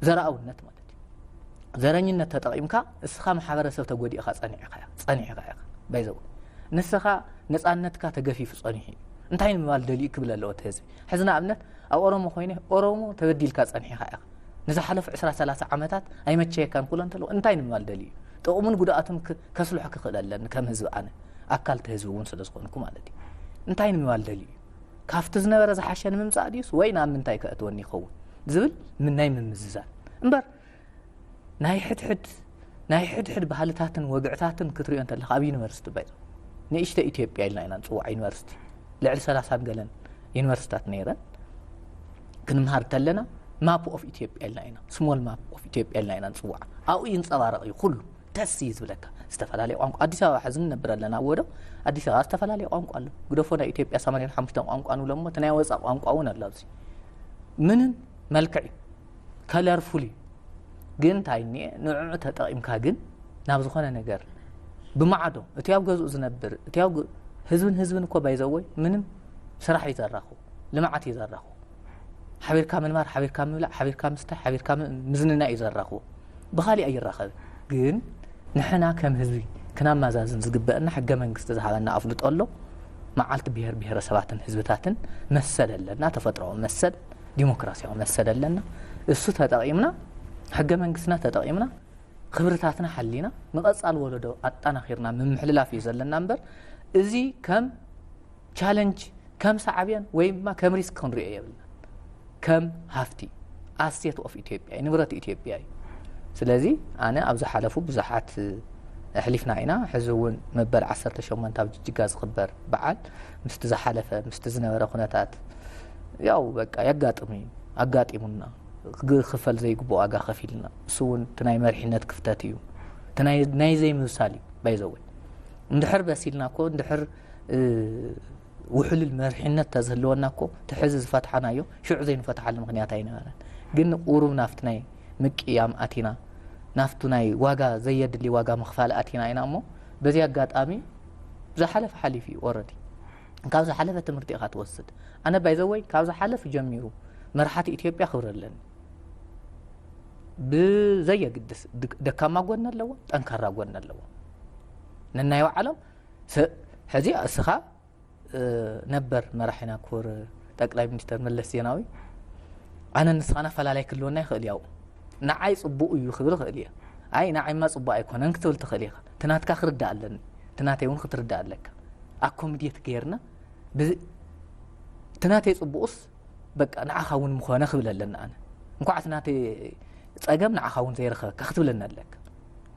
ዘርኣውነት ማለት እዩ። ዘረኝነት ተጠቒምካ እስኻ ማሕበረሰብ ተጎዲእኻ ጸኒዕካ ኢኻ፣ ጸኒዕካ ኢኻ። ባይዘው ንስኻ ነጻነትካ ተገፊፉ ጸኒሑ እዩ። እንታይ ንምባል ደልዩ ክብል ኣለዎ እቲ ህዝቢ። ሕዚ ንኣብነት ኣብ ኦሮሞ ኮይነ ኦሮሞ ተበዲልካ ጸኒሕካ ኢኻ። ንዝሓለፉ ዕስራ ሰላሳ ዓመታት ኣይመቸየካን ኩሎ እንተለዎ እንታይ ንምባል ደልዩ እዩ? ጥቕሙን ጉድኣቱን ክ- ከስልሖ ክኽእል ኣለኒ ከም ህዝቢ ኣነ ኣካል እቲ ህዝቢ እውን ስለ ዝኾንኩ ማለት እዩ። እንታይ ንምባል ደልዩ እዩ? ካብቲ ዝነበረ ዝሓሸ ንምምጻእ ድዩስ ወይ ናብ ምንታይ ከእትወኒ ይኸውን ዝብል ምን ናይ ምምዝዛን እምበር ናይ ሕድሕድ ናይ ሕድሕድ ባህልታትን ወግዕታትን ክትሪኦ እንተለካ ኣብ ዩኒቨርሲቲ ባይ ንእሽተ ኢትዮጵያ ኢልና ኢና ንፅዋዕ ዩኒቨርሲቲ ልዕሊ ሰላሳን ገለን ዩኒቨርሲታት ነይረን ክንምሃር እንተለና ማፕ ኦፍ ኢትዮጵያ ኢልና ኢና ስሞል ማፕ ኦፍ ኢትዮጵያ ኢልና ኢና ንፅዋዕ ኣብኡ ይንፀባረቕ እዩ ኩሉ ደስ እዩ ዝብለካ ዝተፈላለየ ቋንቋ ኣዲስ ኣበባ ሕዚ ንነብር ኣለና ኣብ ወደብ ኣዲስ ኣበባ ዝተፈላለየ ቋንቋ ኣሎ ግደፎ ናይ ኢትዮጵያ ሰማንያን ሓሙሽተን ቋንቋ ንብሎ እሞ እቲ ናይ ወፃእ ቋንቋ እውን ኣሎ ኣብዚ ምንም መልክዕ እዩ ከለርፉል እዩ ግን እንታይ እኒኤ ንዕዑ ተጠቒምካ ግን ናብ ዝኾነ ነገር ብማዕዶ እቲ ኣብ ገዝኡ ዝነብር እቲ ኣብ ገ- ህዝብን ህዝብን እኮ ባይዘወይ ምንም ስራሕ እዩ ዘራኽቡ ልምዓት እዩ ዘራኽቡ ሓቢርካ ምንባር ሓቢርካ ምብላዕ ሓቢርካ ምስታይ ሓቢርካ ም- ምዝንናይ እዩ ዘራኽቡ ብኻሊእ ኣይራኸብን ግን ንሕና ከም ህዝቢ ክናማዛዝን ዝግበአና ሕገ መንግስቲ ዝሃበና ኣፍልጦ ኣሎ መዓልቲ ብሄር ብሄረሰባትን ህዝብታትን መሰል ኣለና ተፈጥሮዊ መሰል ዲሞክራሲያዊ መሰል ኣለና እሱ ተጠቒምና ሕገ መንግስትና ተጠቒምና ክብርታትና ሓሊና ንቐፃል ወለዶ ኣጣናኺርና ምምሕልላፍ እዩ ዘለና እምበር እዚ ከም ቻለንጅ ከም ሳዕብያን ወይ ድማ ከም ሪስክ ክንሪኦ የብልና ከም ሃፍቲ ኣሴት ኦፍ ኢትዮጵያ እዩ ንብረት ኢትዮጵያ እዩ ስለዚ ኣነ ኣብ ዝሓለፉ ብዙሓት ኣሕሊፍና ኢና ሕዚ እውን መበል ዓሰርተ ሸሞንተ ኣብ ጅጅጋ ዝኽበር በዓል ምስቲ ዝሓለፈ ምስቲ ዝነበረ ኩነታት ያው በቃ የጋጥም እዩ ኣጋጢሙና ክፈል ዘይግብኦ ዋጋ ከፊልና እሱ እውን እቲ ናይ መሪሕነት ክፍተት እዩ እቲ ናይ ዘይምብሳል እዩ ባይዘወይ እንድሕር በሲልና እኮ እንድሕር ውሕሉል መሪሕነት ተዝህልወና እኮ እቲ ሕዚ ዝፈትሓናዮ ሽዑ ዘይንፈትሓሉ ምኽንያት ኣይነበረን ግን ቁሩብ ናፍቲ ናይ ምቅያም ኣቲና፣ ናፍቱ ናይ ዋጋ፣ ዘየድሊ ዋጋ ምኽፋል ኣቲና ኢና እሞ፣ በዚ ኣጋጣሚ ዝሓለፈ ሓሊፉ እዩ። ኦረዲ ካብ ዝሓለፈ ትምህርቲ ኢኻ ትወስድ። ኣነ ባይዘወይ ካብ ዝሓለፍ ጀሚሩ መርሓቲ ኢትዮጵያ ክብሪ ኣለኒ። ብዘየግድስ ደካማ ጎን ኣለዎ፣ ጠንካራ ጎን ኣለዎ። ነናይ ባዕሎም። ሕዚ እስኻ ነበር መራሒና ክቡር ጠቅላይ ሚኒስተር መለስ ዜናዊ፣ ኣነ ንስኻ ኣፈላላይ ክልወና ይኽእል እያው፣ ንዓይ ጽቡቕ እዩ ክብል ይኽእል እየ። ኣይ ንዓይማ ጽቡቕ ኣይኮነን ክትብል ትኽእል ኢኻ። ትናትካ ክርዳእ ኣለኒ፣ ትናተይ እውን ክትርዳእ ኣለካ። ኣኮምዴት ጌርና ትናተይ ጽቡቕስ በቃ ንዓኻ እውን ምኾነ ክብል ኣለና። ኣነ እንኳዕ ትናተይ ጸገም ንዓኻ እውን ዘይረኸበካ ክትብለና ኣለካ።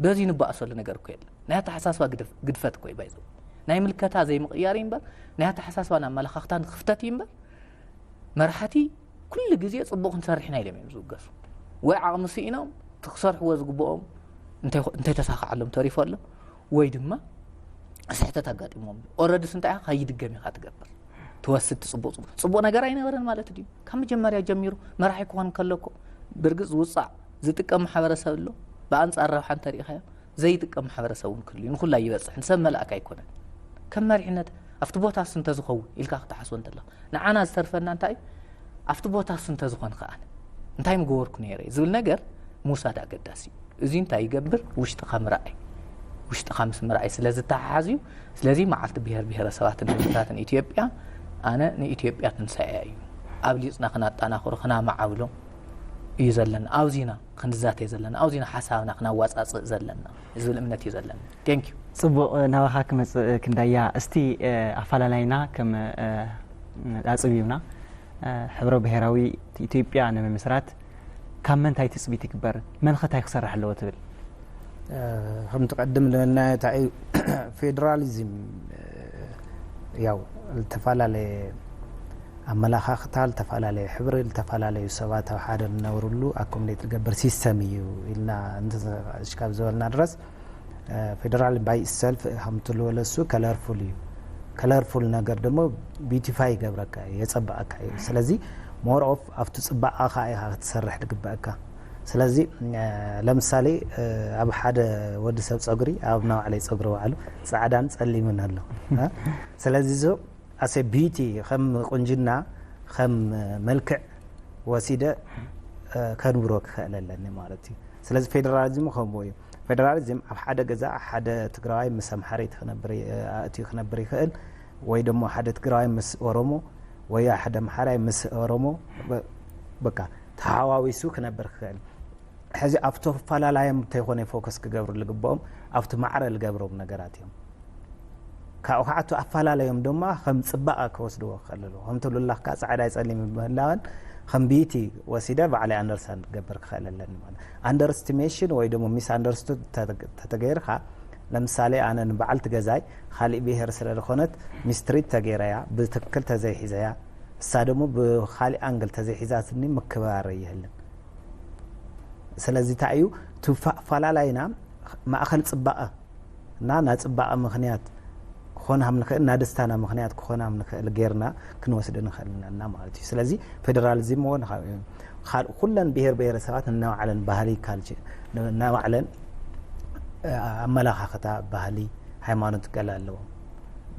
በዚ ንበኣሰሉ ነገር እኮ የለን። ናይ ኣተሓሳስባ ግድፈት እኮ እዩ ባይዘው። ናይ ምልከታ ዘይምቕያር እዩ እምበር፣ ናይ ኣተሓሳስባን ኣመለኻኽታን ክፍተት እዩ እምበር፣ መራሕቲ ኩሉ ግዜ ጽቡቕ ክንሰርሕ ኢና ኢሎም እዮም ዝውገሱ። ወይ ዓቕሚ ስኢኖም እቲ ክሰርሕዎ ዝግብኦም እንተይተሳኽዓሎም ተሪፎ ኣሎ፣ ወይ ድማ ስሕተት ኣጋጢሞም። ኦረድስ እንታይ ኢኻ ከይድገም ኢኻ ትገብር፣ ትወስድ። ጽቡቕ ጽቡቕ ነገር ኣይነበረን ማለት ድዩ? ካብ መጀመርያ ጀሚሩ መራሒ ክኾን ከለኮ ብርግጽ ዝውጻዕ ዝጥቀም ማሕበረሰብ ኣሎ። ብኣንጻር ረብሓ እንተሪኢኻዮ ዘይጥቀም ማሕበረሰብ እውን ክህሉ እዩ። ንኹላ ይበጽሕ ንሰብ መልኣክ ኣይኮነን። ከም መሪሕነት ኣብቲ ቦታ እሱ እንተዝኸውን ኢልካ ክትሓስቦ እንተለኻ ንዓና ዝተርፈና እንታይ እዩ? ኣብቲ ቦታ እሱ እንተዝኾን ከኣነ እንታይ ምገበርኩ ነይረ ዝብል ነገር ምውሳድ ኣገዳሲ እዩ። እዚ እንታይ ይገብር? ውሽጥኻ ምርኣይ፣ ውሽጥኻ ምስ ምርኣይ ስለ ዝተሓሓዝ እዩ። ስለዚ መዓልቲ ብሄር ብሄረሰባትን ህዝብታትን ኢትዮጵያ ኣነ ንኢትዮጵያ ትንሳኤያ እዩ። ኣብሊፅና ክናጠናኽሮ ክናማዓብሎ እዩ ዘለና። ኣብዚና ክንዛተይ ዘለና፣ ኣብዚና ሓሳብና ክናዋፃፅእ ዘለና ዝብል እምነት እዩ ዘለና። ቴንክ ዩ። ጽቡቕ፣ ናባኻ ክመጽእ ክንዳያ። እስቲ ኣፋላላይና ከም ኣጽብዩና፣ ሕብረ ብሄራዊ ኢትዮጵያ ንምምስራት ካብ መን እንታይ ትጽቢት ይግበር? መን ኸ እንታይ ክሰርሕ ኣለዎ ትብል? ከምቲ ቀድም ዝበልናዮ እንታይ እዩ፣ ፌደራሊዝም ያው ዝተፈላለየ ኣመላኻኽታ፣ ዝተፈላለየ ሕብሪ፣ ዝተፈላለዩ ሰባት ኣብ ሓደ ዝነብርሉ ኣኮሞዴት ዝገብር ሲስተም እዩ ኢልና እንተ-፣ እስካብ ዝበልና ድረስ ፌደራል ባይ ሰልፍ ከምቲ ዝበለሱ ከለርፉል እዩ። ከለርፉል ነገር ደሞ ቢዩቲፋይ ይገብረካ እዩ፣ የጸብቐካ እዩ። ስለዚ ሞር ኦፍ ኣብቲ ጽባቐኻ ኢኻ ክትሰርሕ ዝግበኣካ። ስለዚ ለምሳሌ ኣብ ሓደ ወዲ ሰብ ጸጉሪ፣ ኣብ ናባዕለይ ጸጉሪ ባዕሉ ጻዕዳን ጸሊምን ኣሎ። ስለዚ ዞ ኣሰ ቢዩቲ ከም ቁንጅና ከም መልክዕ ወሲደ ከንብሮ ክኽእል ኣለኒ ማለት እዩ። ስለዚ ፌደራሊዝም ከምኡ እዩ። ፌደራሊዝም ኣብ ሓደ ገዛ ሓደ ትግራዋይ ምስ ኣምሓረይቲ ክነብር ይ-፣ ኣእትዩ ክነብር ይኽእል፣ ወይ ደሞ ሓደ ትግራዋይ ምስ ኦሮሞ፣ ወይ ሓደ ኣምሓራይ ምስ ኦሮሞ፣ በ-፣ በቃ ተሓዋዊሱ ክነብር ክኽእል። ሕዚ ኣብቲ ኣፈላላዮም እንተይኮነ ፎከስ ክገብሩ ዝግብኦም ኣብቲ ማዕረ ዝገብሮም ነገራት እዮም። ካብኡ ከዓ እቲ ኣፈላለዮም ድማ ከም ጽባቐ ክወስድዎ ክኽእል ኣለዎ። ከምቲ ሉላኽ ከዓ ጻዕዳይ ጸሊም ምህላወን ከም ቢዩቲ ወሲደ ባዕለይ ኣንደርስታንድ ክገብር ክኽእል ኣለኒ ማለት። ኣንደርስቲሜሽን ወይ ደሞ ሚስ ኣንደርስቱድ ተተገይርካ፣ ለምሳሌ ኣነ ንበዓልቲ ገዛይ ካሊእ ብሄር ስለ ዝኾነት ሚስትሪት ተገይረያ ብትክክል ተዘይሒዘያ፣ እሳ ደሞ ብኻሊእ ኣንግል ተዘይሒዛትኒ ምክብባር ይህልን። ስለዚ እንታይ እዩ እቲ ፋ-፣ ኣፈላላይና ማእኸል ጽባቐ እና ናይ ጽባቐ ምኽንያት ክኾን ሃም ንኽእል፣ ናይ ደስታና ምኽንያት ክኾን ሃም ንኽእል ጌርና ክንወስድ ንኽእል ኣለና ማለት እዩ። ስለዚ ፌደራሊዝም እውን ካብ-፣ ካል-፣ ኩለን ብሄር ብሄረሰባት ነናይ ባዕለን ባህሊ፣ ካልቸር፣ ነናይ ባዕለን ኣመላኻኽታ፣ ባህሊ፣ ሃይማኖት ገለ ኣለዎም።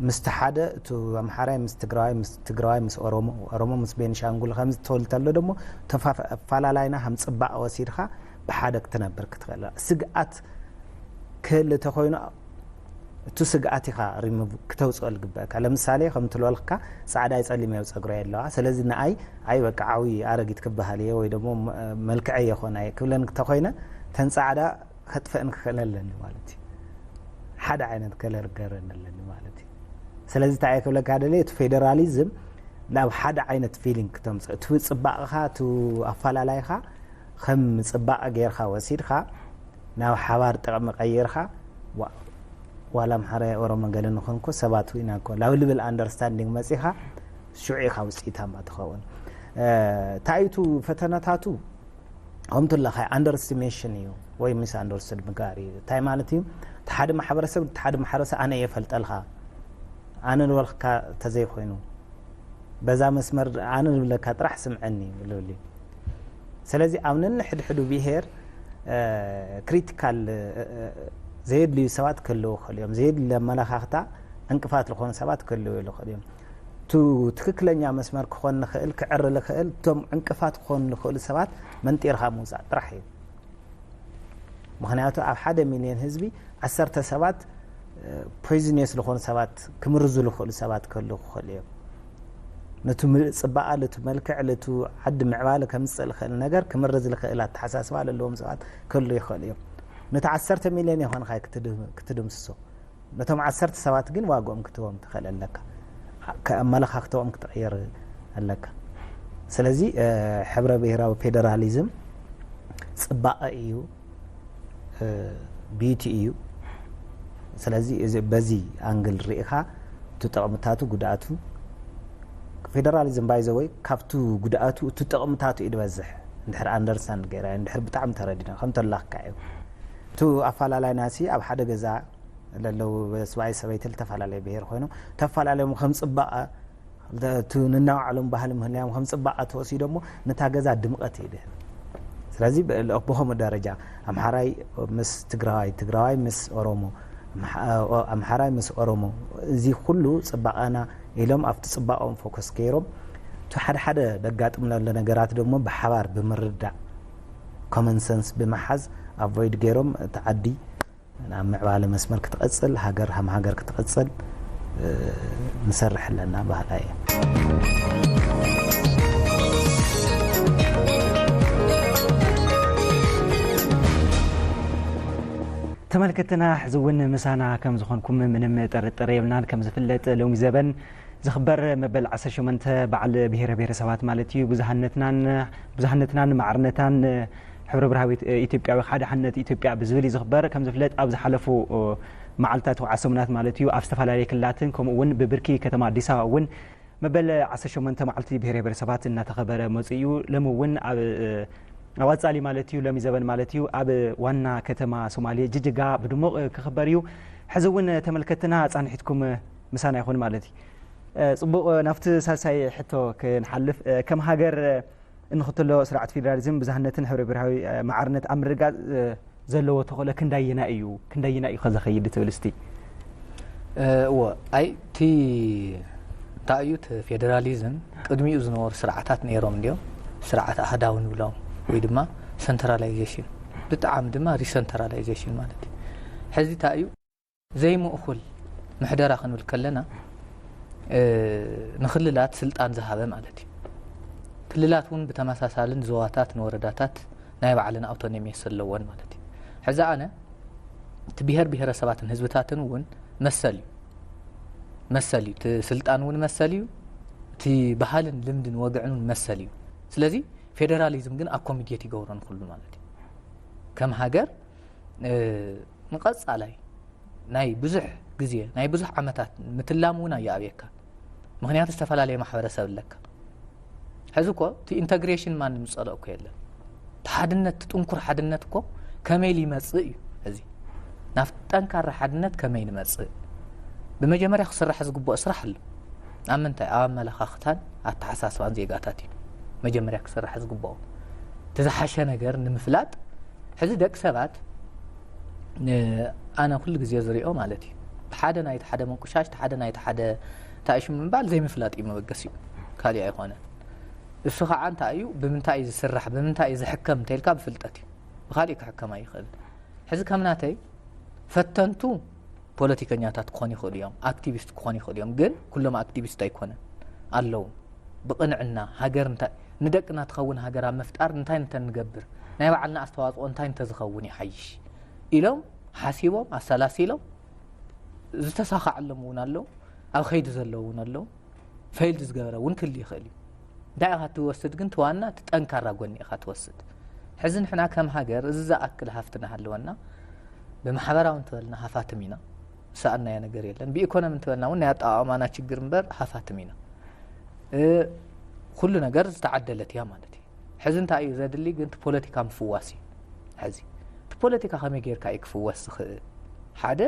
ምስቲ ሓደ እቲ ኣምሓራይ ምስ ትግራዋይ፣ ምስ ትግራዋይ ምስ ኦሮሞ፣ ኦሮሞ ምስ ቤንሻንጉል ከምዚ ትብል ተሎ ደሞ ተፋ-፣ ኣፈላላይና ከም ጽባቐ ወሲድካ ብሓደ ክትነብር ክትኽእል። ስግኣት ክህሊ ተኾይኑ እቲ ስግኣት ኢኻ ሪሙቭ ክተውፅኦ ዝግበእካ። ለምሳሌ ከምቲ ዝበልካ ጻዕዳ ጸሊም እየ ጸጉረይ ኣለዋ። ስለዚ ንኣይ ኣይ በቃ ዓብዪ ኣረጊት ክበሃል እየ ወይ ደሞ መ-፣ መልክዐይ የኾን ኣየ ክብለን እንተኾይነ ተን ጻዕዳ ከጥፈእን ክኽእል ኣለኒ ማለት እዩ። ሓደ ዓይነት ከለር ገረን ኣለኒ ማለት እዩ። ስለዚ እንታይ እየ ክብለካ ደልየ፣ እቲ ፌደራሊዝም ናብ ሓደ ዓይነት ፊሊንግ ክተምፅኦ፣ እቲ ፅባቕኻ፣ እቲ ኣፈላላይኻ ከም ፅባቐ ጌርካ ወሲድካ ናብ ሓባር ጥቕሚ ቀይርካ፣ ዋ-፣ ዋላ ኣምሓራይ ኦሮሞ ገለ ንኾንኩ ሰባት ኢና እኮ ናብ ልብል ኣንደርስታንዲንግ መፂኻ ሽዑ ኢኻ ውፅኢታማ ትኸውን። እ፣ እንታይ እዩ እቲ ፈተነታቱ? ከምቲ ለኻይ ኣንደርስቲሜሽን እዩ ወይ ሚስ ኣንደርስቱድ ምግባር እዩ። እንታይ ማለት እዩ? እቲ ሓደ ማሕበረሰብ፣ እቲ ሓደ ማሕበረሰብ ኣነ እየ ፈልጠልካ፣ ኣነ ዝበልካ ተዘይኮይኑ፣ በዛ መስመር ኣነ ዝብለካ ጥራሕ ስምዐኒ ዝብል እዩ። ስለዚ ኣብ ነንሕድሕዱ ብሄር ክሪቲካል ዘየድልዩ ሰባት ክህልዉ ይኽእሉ እዮም። ዘየድሊ ኣመለኻኽታ ዕንቅፋት ዝኾኑ ሰባት ክህልዉ ይኽእሉ እዮም። ቱ ትክክለኛ መስመር ክኾን ንኽእል ክዕር ልኽእል እቶም ዕንቅፋት ክኾኑ ንኽእሉ ሰባት መንጢርካ ምውፃእ ጥራሕ እዩ። ምክንያቱ ኣብ ሓደ ሚልዮን ህዝቢ ዓሰርተ ሰባት ፖይዝኒየስ ዝኾኑ ሰባት ክምርዙ ዝኽእሉ ሰባት ክህልዉ ክኽእሉ እዮም። ነቱ ጽባቐ፣ ነቱ መልክዕ፣ ነቱ ዓዲ ምዕባለ ከምጽእ ዝኽእል ነገር ክምርዝ ዝኽእል ኣተሓሳስባ ዘለዎም ሰባት ክህልዉ ይኽእሉ እዮም። ነቲ ዓሰርተ ሚልዮን ይኾንካ ክትድምስሶ፣ ነቶም ዓሰርተ ሰባት ግን ዋግኦም ክትህቦም ትኽእል ኣለካ። ኣመለኻኽታኦም ክትቕይር ኣለካ። ስለዚ ሕብረ ብሄራዊ ፌደራሊዝም ጽባቐ እዩ፣ ቢዩቲ እዩ። ስለዚ እዚ በዚ ኣንግል ርኢኻ እቲ ጠቕምታቱ ጉድኣቱ፣ ፌደራሊዝም ባይዘወይ ካብቱ ጉድኣቱ እቲ ጠቕምታቱ እዩ ዝበዝሕ። እንድሕር ኣንደርስታንድ ገይራ እንድሕር ብጣዕሚ ተረዲና ከም ተላኽካ እዩ። እቲ ኣፈላላይና ሲ ኣብ ሓደ ገዛ ለለዉ ሰብኣይ ሰበይቲ ዝተፈላለየ ብሄር ኮይኖም ተፈላለዮም ከም ፅባቐ እቲ ንናባዕሎም ባህሊ ምህላዮም ከም ፅባቐ ተወሲዶሞ ነታ ገዛ ድምቐት እዩ ድህብ። ስለዚ ብኸምኡ ደረጃ ኣምሓራይ ምስ ትግራዋይ፣ ትግራዋይ ምስ ኦሮሞ፣ ኣምሓራይ ምስ ኦሮሞ፣ እዚ ኩሉ ፅባቐና ኢሎም ኣብቲ ፅባቐኦም ፎከስ ገይሮም እቲ ሓደ ሓደ ደጋጥም ዘሎ ነገራት ደግሞ ብሓባር ብምርዳእ ኮመን ሰንስ ብምሓዝ ኣቮይድ ገይሮም እቲ ዓዲ ናብ ምዕባለ መስመር ክትቐጽል፣ ሃገር ሃም ሃገር ክትቐጽል ንሰርሕ ኣለና ባህላ እየ። ተመልከትና ሕዚ እውን ምሳና ከም ዝኾንኩም ምንም ጥርጥር የብልናን። ከም ዝፍለጥ ሎሚ ዘበን ዝኽበር መበል ዓሰርተ ሸሞንተ በዓል ብሄረ ብሄረሰባት ማለት እዩ። ብዙሃነትናን ብዙሃነትናን ማዕርነታን ሕብረ ብርሃዊት ኢትዮጵያዊ ሓደ ሓነት ኢትዮጵያ ብዝብል እዩ ዝኽበር። ከም ዝፍለጥ ኣብ ዝሓለፉ መዓልታት ወዓ ሰሙናት ማለት እዩ ኣብ ዝተፈላለየ ክልላትን ከምኡ እውን ብብርኪ ከተማ ኣዲስ ኣበባ እውን መበል ዓሰርተ ሸሞንተ መዓልቲ ብሄረ ብሄረሰባት እናተኸበረ መፁ እዩ። ሎሚ እውን ኣብ ኣብ ቀፃሊ ማለት እዩ ሎሚ ዘበን ማለት እዩ ኣብ ዋና ከተማ ሶማሌ ጅጅጋ ብድሙቕ ክኽበር እዩ። ሕዚ እውን ተመልከትና ኣፃንሒትኩም ምሳና ይኹን ማለት እዩ። ፅቡቕ ናብቲ ሳልሳይ ሕቶ ክንሓልፍ ከም ሃገር እንኽተሎ ስርዓት ፌዴራሊዝም ብዝሃነትን ሕብረ ብሔራዊ ማዕርነት ኣብ ምርግጋፅ ዘለዎ ተኽእሎ ክንዳየና እዩ ክንዳየና እዩ ከዘኸይድ ትብል እስቲ? እወ ኣይ እቲ እንታይ እዩ እቲ ፌዴራሊዝም ቅድሚኡ ዝነበሩ ስርዓታት ነይሮም እንዲዮም ስርዓት ኣህዳዊ ንብሎም ወይ ድማ ሰንትራላይዜሽን ብጣዕሚ ድማ ሪሰንትራላይዜሽን ማለት እዩ ሕዚ እንታይ እዩ ዘይምእኹል ምሕደራ ክንብል ከለና ንክልላት ስልጣን ዝሃበ ማለት እዩ። ክልላት እውን ብተመሳሳሊ ንዞባታት ንወረዳታት ናይ ባዕለን ኣውቶኖሚ ዘለወን ማለት እዩ። ሕዚ ኣነ እቲ ብሄር ብሄረሰባትን ህዝብታትን እውን መሰል እዩ መሰል እዩ እቲ ስልጣን እውን መሰል እዩ እቲ ባህልን ልምድን ወግዕን እውን መሰል እዩ። ስለዚ ፌደራሊዝም ግን ኣኮሚዴት ይገብሮ ንኩሉ ማለት እዩ። ከም ሃገር ንቐፃላይ ናይ ብዙሕ ግዜ ናይ ብዙሕ ዓመታት ምትላም እውን ኣየኣብየካ። ምክንያቱ ዝተፈላለየ ማሕበረሰብ ኣለካ። ሕዚ እኮ እቲ ኢንተግሬሽን ማንም ዝፀልኦ እኮ የለን። እቲ ሓድነት እቲ ጥንኩር ሓድነት እኮ ከመይ ኢሉ ይመፅእ እዩ። እዚ ናብ ጠንካራ ሓድነት ከመይ ንመፅእ ብመጀመርያ ክስራሕ ዝግብኦ ስራሕ ኣሎ። ኣብ ምንታይ ኣብ ኣመለኻኽታን ኣተሓሳስባን ዜጋታት እዩ መጀመርያ ክስራሕ ዝግብኦ። እቲ ዝሓሸ ነገር ንምፍላጥ ሕዚ ደቂ ሰባት ኣነ ኩሉ ግዜ ዝሪኦ ማለት እዩ ሓደ ናይቲ ሓደ ምንቁሻሽ ሓደ ናይቲ ሓደ ታእሹ ምባል ዘይምፍላጥ እዩ መበገሲኡ ካሊእ ኣይኮነን። እሱ ከዓ እንታይ እዩ ብምንታይ እዩ ዝስራሕ ብምንታይ እዩ ዝሕከም እንተኢልካ ብፍልጠት እዩ ብካሊእ ክሕከም ኣይኽእል። ሕዚ ከም ናተይ ፈተንቱ ፖለቲከኛታት ክኾኑ ይኽእሉ እዮም፣ ኣክቲቪስት ክኾኑ ይኽእሉ እዮም፣ ግን ኩሎም ኣክቲቪስት ኣይኮነን ኣለዉ ብቕንዕና ሃገር እንታይ ንደቅና ትኸውን ሃገር ኣብ ምፍጣር እንታይ እንተ ንገብር ናይ ባዕልና ኣስተዋፅኦ እንታይ እንተ ዝኸውን ይሓይሽ ኢሎም ሓሲቦም ኣሰላሲሎም ዝተሳኻዐሎም እውን ኣለዉ፣ ኣብ ኸይዲ ዘለዉ እውን ኣለዉ። ፌይልድ ዝገበረ እውን ክህሉ ይኽእል እዩ። እንታይ ኢኻ ትወስድ ግን ትዋና እቲ ጠንካራ ጎኒ ኢኻ ትወስድ። ሕዚ ንሕና ከም ሃገር እዚ ዝኣክል ሃፍቲ እናሃለወና ብማሕበራዊ እንተበልና ሃፋትም ኢና። ዝሰኣናዮ ነገር የለን። ብኢኮኖሚ እንተበልና እውን ናይ ኣጠቓቕማና ችግር እምበር ሃፋትም ኢና። ኩሉ ነገር ዝተዓደለት እያ ማለት እዩ። ሕዚ እንታይ እዩ ዘድሊ ግን እቲ ፖለቲካ ምፍዋስ እዩ። ሕዚ እቲ ፖለቲካ ከመይ ጌርካ እዩ ክፍወስ ዝኽእል? ሓደ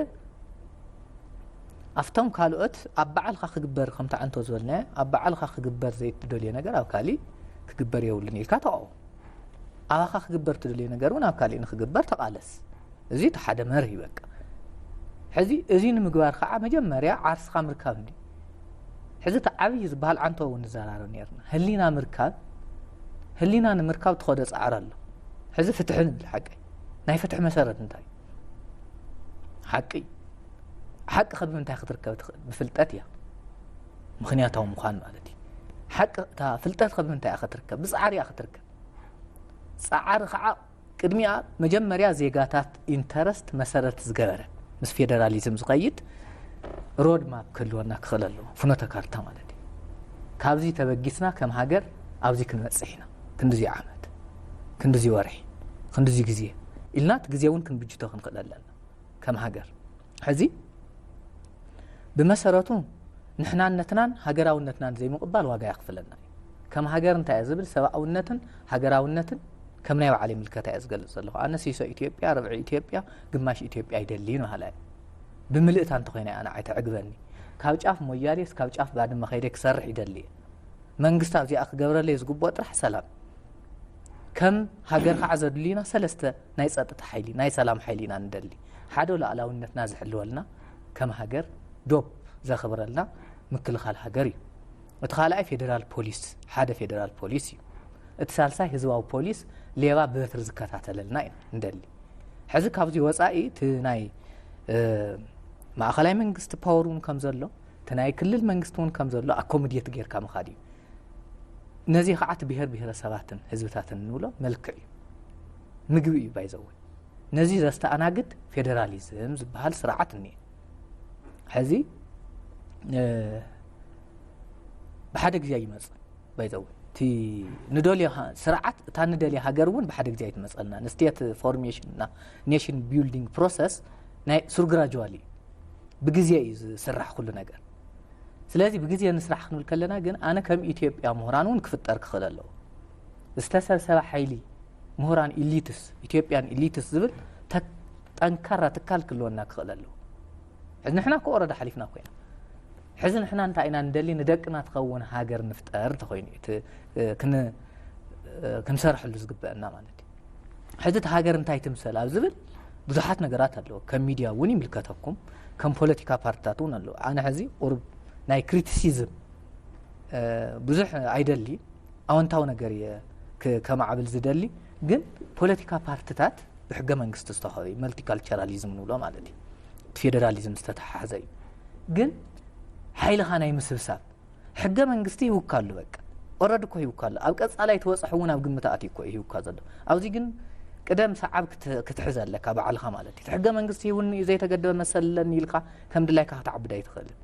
ኣብቶም ካልኦት ኣብ ባዕልኻ ክግበር ከምቲ ዓንቶ ዝበልናዮ ኣብ ባዕልኻ ክግበር ዘይትደልዮ ነገር ኣብ ካሊእ ክግበር የብሉን ኢልካ ተቃወም። ኣባኻ ክግበር ትደልዮ ነገር እውን ኣብ ካሊእ ንክግበር ተቓለስ። እዚ እቲ ሓደ መርህ እዩ በቃ። ሕዚ እዚ ንምግባር ከዓ መጀመርያ ዓርስኻ ምርካብ እንዲ። ሕዚ እቲ ዓብዪ ዝበሃል ዓንቶ እውን ንዘራረብ ነርና። ህሊና ምርካብ፣ ህሊና ንምርካብ ትኸዶ ፃዕሪ ኣሎ። ሕዚ ፍትሒ ንብል ሓቀይ። ናይ ፍትሒ መሰረት እንታይ እዩ? ሓቂ እዩ። ሓቂ ከብ ምንታይ ክትርከብ ትኽእል? ብፍልጠት እያ። ምኽንያታዊ ምዃን ማለት እዩ። ሓቂ እታ ፍልጠት ከብ ምንታይ እያ ክትርከብ? ብፃዕሪ እያ ክትርከብ። ፃዕሪ ከዓ ቅድሚኣ መጀመርያ ዜጋታት ኢንተረስት መሰረት ዝገበረ ምስ ፌደራሊዝም ዝኸይድ ሮድ ማፕ ክህልወና ክኽእል ኣለዎ። ፍኖተ ካርታ ማለት እዩ። ካብዚ ተበጊስና ከም ሃገር ኣብዚ ክንበፅሕ ኢና። ክንድዚ ዓመት፣ ክንድዚ ወርሒ፣ ክንድዚ ግዜ ኢልና እቲ ግዜ እውን ክንብጅቶ ክንኽእል ኣለና ከም ሃገር። ሕዚ ብመሰረቱ ንሕናነትናን ሃገራውነትናን ዘይምቕባል ዋጋ የኽፍለና እዩ። ከም ሃገር እንታይ እየ ዝብል ሰብኣውነትን ሃገራውነትን ከም ናይ ባዕለይ ምልከታ እየ ዝገልጽ ዘለኹ። ኣነ ሲሶ ኢትዮጵያ፣ ርብዒ ኢትዮጵያ፣ ግማሽ ኢትዮጵያ ኣይደልይን በሃላይ እየ። ብምልእታ እንተኾይነ እያ ንዓይ ተዕግበኒ። ካብ ጫፍ ሞያሌ እስካብ ጫፍ ባድመ ከይደ ክሰርሕ ይደሊ እየ። መንግስቲ ኣብዚኣ ክገብረለይ ዝግብኦ ጥራሕ ሰላም። ከም ሃገር ከዓ ዘድልዩና ሰለስተ ናይ ጸጥታ ሓይሊ፣ ናይ ሰላም ሓይሊ ኢና ንደሊ። ሓደ ሉዓላውነትና ዝሕልወልና ከም ሃገር ዶብ ዘኽብረልና ምክልኻል ሃገር እዩ። እቲ ካልኣይ ፌደራል ፖሊስ፣ ሓደ ፌደራል ፖሊስ እዩ። እቲ ሳልሳይ ህዝባዊ ፖሊስ ሌባ ብበትሪ ዝከታተለልና ኢና ንደሊ። ሕዚ ካብዚ ወፃኢ እቲ ናይ፣ እ፣ ማእኸላይ መንግስቲ ፓወር እውን ከም ዘሎ፣ እቲ ናይ ክልል መንግስቲ እውን ከም ዘሎ ኣኮሞዴት ጌርካ ምኻድ እዩ። ነዚ ከዓ እቲ ብሄር ብሄረሰባትን ህዝብታትን እንብሎ መልክዕ እዩ። ምግቢ እዩ ባይዘወ። ነዚ ዘስተኣናግድ ፌደራሊዝም ዝበሃል ስርዓት እኒአ። ሕዚ፣ እ፣ ብሓደ ግዜ ይመጽእ ባይዘወ። እቲ ንደልዮ ሃ-፣ ስርዓት፣ እታ ንደልዮ ሃገር እውን ብሓደ ግዜ ኣይትመጸልና። ንስቴት ፎርሜሽን እና ኔሽን ቢልዲንግ ፕሮሰስ ናይ ሱር ግራጁዋሊ እዩ። ብግዜ እዩ ዝስራሕ ኩሉ ነገር። ስለዚ ብግዜ ንስራሕ ክንብል ከለና ግን ኣነ ከም ኢትዮጵያ ምሁራን እውን ክፍጠር ክኽእል ኣለዎ። ዝተሰብሰበ ሓይሊ ምሁራን ኢሊትስ፣ ኢትዮጵያን ኢሊትስ ዝብል ተ-፣ ጠንካራ ትካል ክህልወና ክኽእል ኣለዎ። ሕዚ ንሕና እኮ ኦረዳ ሓሊፍና እኮ ኢና። ሕዚ ንሕና እንታይ ኢና ንደሊ? ንደቅና ትኸውን ሃገር ንፍጠር እንተኾይኑ እዩ እቲ፣ እ፣ ክን-፣ እ፣ ክንሰርሐሉ ዝግበአና ማለት እዩ። ሕዚ እቲ ሃገር እንታይ ትምሰል ኣብ ዝብል ብዙሓት ነገራት ኣለዎ። ከም ሚድያ እውን ይምልከተኩም፣ ከም ፖለቲካ ፓርትታት እውን ኣለዎ። ኣነ ሕዚ ቁሩብ ናይ ክሪቲሲዝም፣ እ፣ ብዙሕ ኣይደሊ፣ ኣወንታዊ ነገር እየ ክ-፣ ከማዕብል ዝደሊ። ግን ፖለቲካ ፓርትታት ብሕገ መንግስቲ ዝተኸበ እዩ፣ መልቲካልቸራሊዝም ንብሎ ማለት እዩ። እቲ ፌደራሊዝም ዝተተሓሓዘ እዩ። ግን ሓይልኻ ናይ ምስብሳብ ሕገ መንግስቲ ይውካ ኣሎ። በቃ ኦረድ እኮ ይውካ ኣሎ። ኣብ ቀጻላይ እቲ በጽሑ እውን ኣብ ግምት ኣትዩ እኮ እዩ ይውካ ዘሎ። ኣብዚ ግን ቅደም ሰዓብ ክት-፣ ክትሕዝ ኣለካ ባዕልኻ ማለት እዩ። እቲ ሕገ መንግስቲ ይውኒ እዩ፣ ዘይተገደበ መሰል ኣለኒ ኢልካ ከም ድላይካ ክትዓብድ ኣይትኽእልን።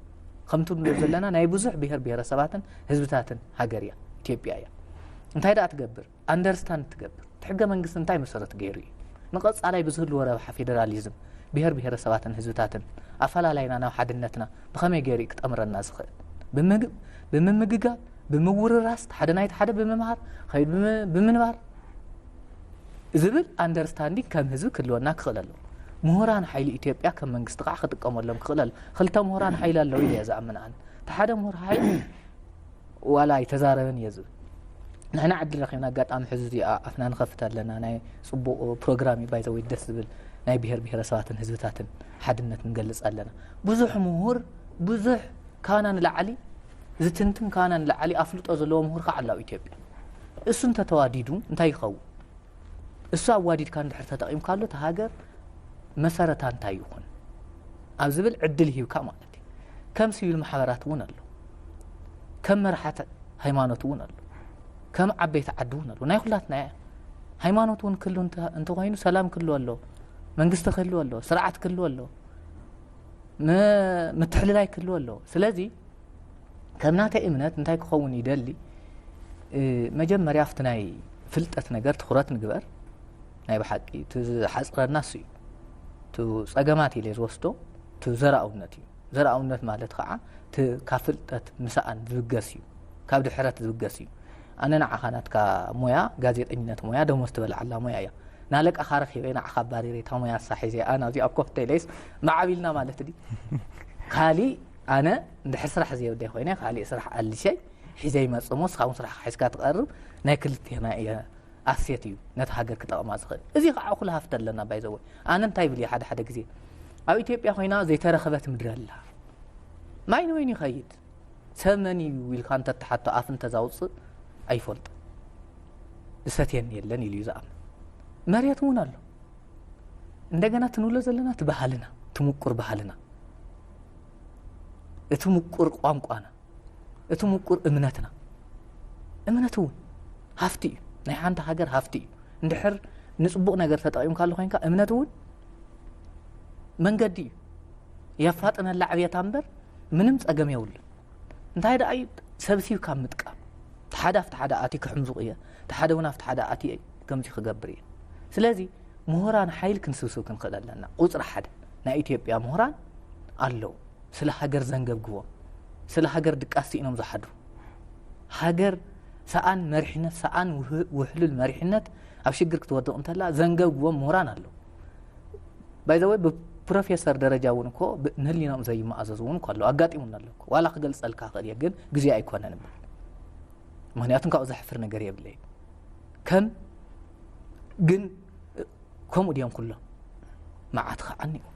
ከምቲ ንብሎ ዘለና ናይ ብዙሕ ብሄር ብሄረሰባትን ህዝብታትን ሃገር እያ፣ ኢትዮጵያ እያ። እንታይ ደኣ ትገብር? ኣንደርስታንድ ትገብር። እቲ ሕገ መንግስቲ እንታይ መሰረት ገይሩ እዩ ንቐጻላይ ብዝህልዎ ረብሓ ፌደራሊዝም ብሄር ብሄረሰባትን ህዝብታትን ኣፈላላይና ናብ ሓድነትና ብኸመይ ገይሩ እዩ ክጠምረና ዝኽእል? ብምግ-፣ ብምምግጋብ፣ ብምውርራስ፣ ሓደ ናይቲ ሓደ ብምምሃር፣ ኸይዱ ብም-፣ ብምንባር ዝብል ኣንደርስታንዲንግ ከም ህዝቢ ክህልወና ክኽእል ኣለዎ። ምሁራን ሓይሊ ኢትዮጵያ ከም መንግስቲ ከዓ ክጥቀመሎም ክኽእል ኣለዎ። ክልተ ምሁራን ሓይሊ ኣለዉ ኢለ እየ ዝኣምን ኣነ። እቲ ሓደ ምሁር ሓይሊ ዋላ ኣይተዛረበን እየ ዝብል። ንሕና ዕድል ረኺብና ኣጋጣሚ ሕዚ እዚኣ ኣፍና ንኸፍት ኣለና። ናይ ጽቡቕ ፕሮግራም እዩ ባይዘወይ፣ ደስ ዝብል ናይ ብሄር ብሄረሰባትን ህዝብታትን ሓድነት ንገልጽ ኣለና። ብዙሕ ምሁር፣ ብዙሕ ካባና ንላዕሊ ዝትንትን ካባና ንላዕሊ ኣፍልጦ ዘለዎ ምሁር ከዓ ኣሎ ኣብ ኢትዮጵያ። እሱ እንተተዋዲዱ እንታይ ይኸውን? እሱ ኣዋዲድካ እንድሕር ተጠቒምካሉ፣ እቲ ሃገር መሰረታ እንታይ ይኹን ኣብ ዝብል ዕድል ሂብካ ማለት እዩ። ከም ሲቪል ማሕበራት እውን ኣሎ፣ ከም መርሓት ሃይማኖት እውን ኣሎ፣ ከም ዓበይቲ ዓዲ እውን ኣሎ። ናይ ኩላትና እያ። ሃይማኖት እውን ክህሉ እንተ-፣ እንተኾይኑ ሰላም ክህሉ ኣሎ፣ መንግስቲ ክህሉ ኣሎ፣ ስርዓት ክህሉ ኣሎ፣ ም-፣ ምትሕልላይ ክህሉ ኣሎ። ስለዚ ከም ናተይ እምነት እንታይ ክኸውን ይደሊ? እ፣ መጀመርያ ኣብቲ ናይ ፍልጠት ነገር ትኹረት ንግበር። ናይ ብሓቂ እቲ ዝሓጽረና እሱ እዩ። እቲ ጸገማት ኢለ ዝወስዶ እቲ ዘርኣውነት እዩ። ዘርኣውነት ማለት ከዓ እቲ ካብ ፍልጠት ምስኣን ዝብገስ እዩ። ካብ ድሕረት ዝብገስ እዩ። ኣነ ንዓኻ ናትካ ሞያ፣ ጋዜጠኝነት ሞያ፣ ደሞዝ ትበልዓላ ሞያ እያ። ናለቃኻ ረኺበ ንዓኻ ኣባሪረ እታ ሞያ ንሳ ሒዘ ኣነ ኣብዚኣ ኮፍ ተኢለይስ ማዕቢልና ማለት ድዩ? ካሊእ ኣነ እንድሕር ስራሕ ዘየብለይ ኮይነ ካሊእ ስራሕ ኣልሸይ ሒዘ ይመጽእ እሞ ንስኻ እውን ስራሕካ ሒዝካ ትቐርብ ናይ ክልቴና እየ። ኣሴት እዩ ነቲ ሃገር ክጠቕማ ዝኽእል። እዚ ከዓ እኹል ሃፍቲ ኣለና። ባይዘወ ኣነ እንታይ ይብል እየ ሓደ ሓደ ግዜ፣ ኣብ ኢትዮጵያ ኮይና ዘይተረኸበት ምድሪ ኣላ። ማይ ንወይን ይኸይድ፣ ሰብ መን እዩ ኢልካ እንተትሓቶ ኣፍ እንተዛውፅእ ኣይፈልጥን። ዝሰትየኒ የለን ኢሉ እዩ ዝኣምን። መሬት እውን ኣሎ። እንደገና ትንብሎ ዘለና እቲ ባህልና፣ እቲ ምቁር ባህልና፣ እቲ ምቁር ቋንቋና፣ እቲ ምቁር እምነትና። እምነት እውን ሃፍቲ እዩ፣ ናይ ሓንቲ ሃገር ሃፍቲ እዩ። እንድሕር ንፅቡቕ ነገር ተጠቒምካሉ ኮይንካ፣ እምነት እውን መንገዲ እዩ። የፋጥነላ ዕብየታ እምበር ምንም ጸገም የብሉን። እንታይ ደኣ እዩ? ሰብሲብካ ምጥቃም። እቲ ሓደ ኣብቲ ሓደ ኣትዩ ክሕምዙቕ እየ፣ እቲ ሓደ እውን ኣብቲ ሓደ ኣትዩ ከምዚ ክገብር እየ። ስለዚ ምሁራን ሓይል ክንስብስብ ክንኽእል ኣለና። ቁጽሪ ሓደ ናይ ኢትዮጵያ ምሁራን ኣለዉ። ስለ ሃገር ዘንገብግቦም፣ ስለ ሃገር ድቃስ ስኢኖም ዝሓድሩ፣ ሃገር ሰኣን መሪሕነት፣ ሰኣን ውህ- ውሕሉል መሪሕነት ኣብ ሽግር ክትወድቕ እንተላ ዘንገብግቦም ምሁራን ኣለዉ። ባይዘወይ ብፕሮፌሰር ደረጃ እውን እኮ ብ- ንህሊኖም ዘይመኣዘዙ እውን እኮ ኣለዉ። ኣጋጢሙና ኣሎ እኮ። ዋላ ክገልጸልካ ክእል እየ፣ ግን ግዜ ኣይኮነን እብል። ምክንያቱም ካብኡ ዘሕፍር ነገር የብለይ። ከም ግን ከምኡ ድዮም ኩሎም? መዓት ከዓ እኒኦ።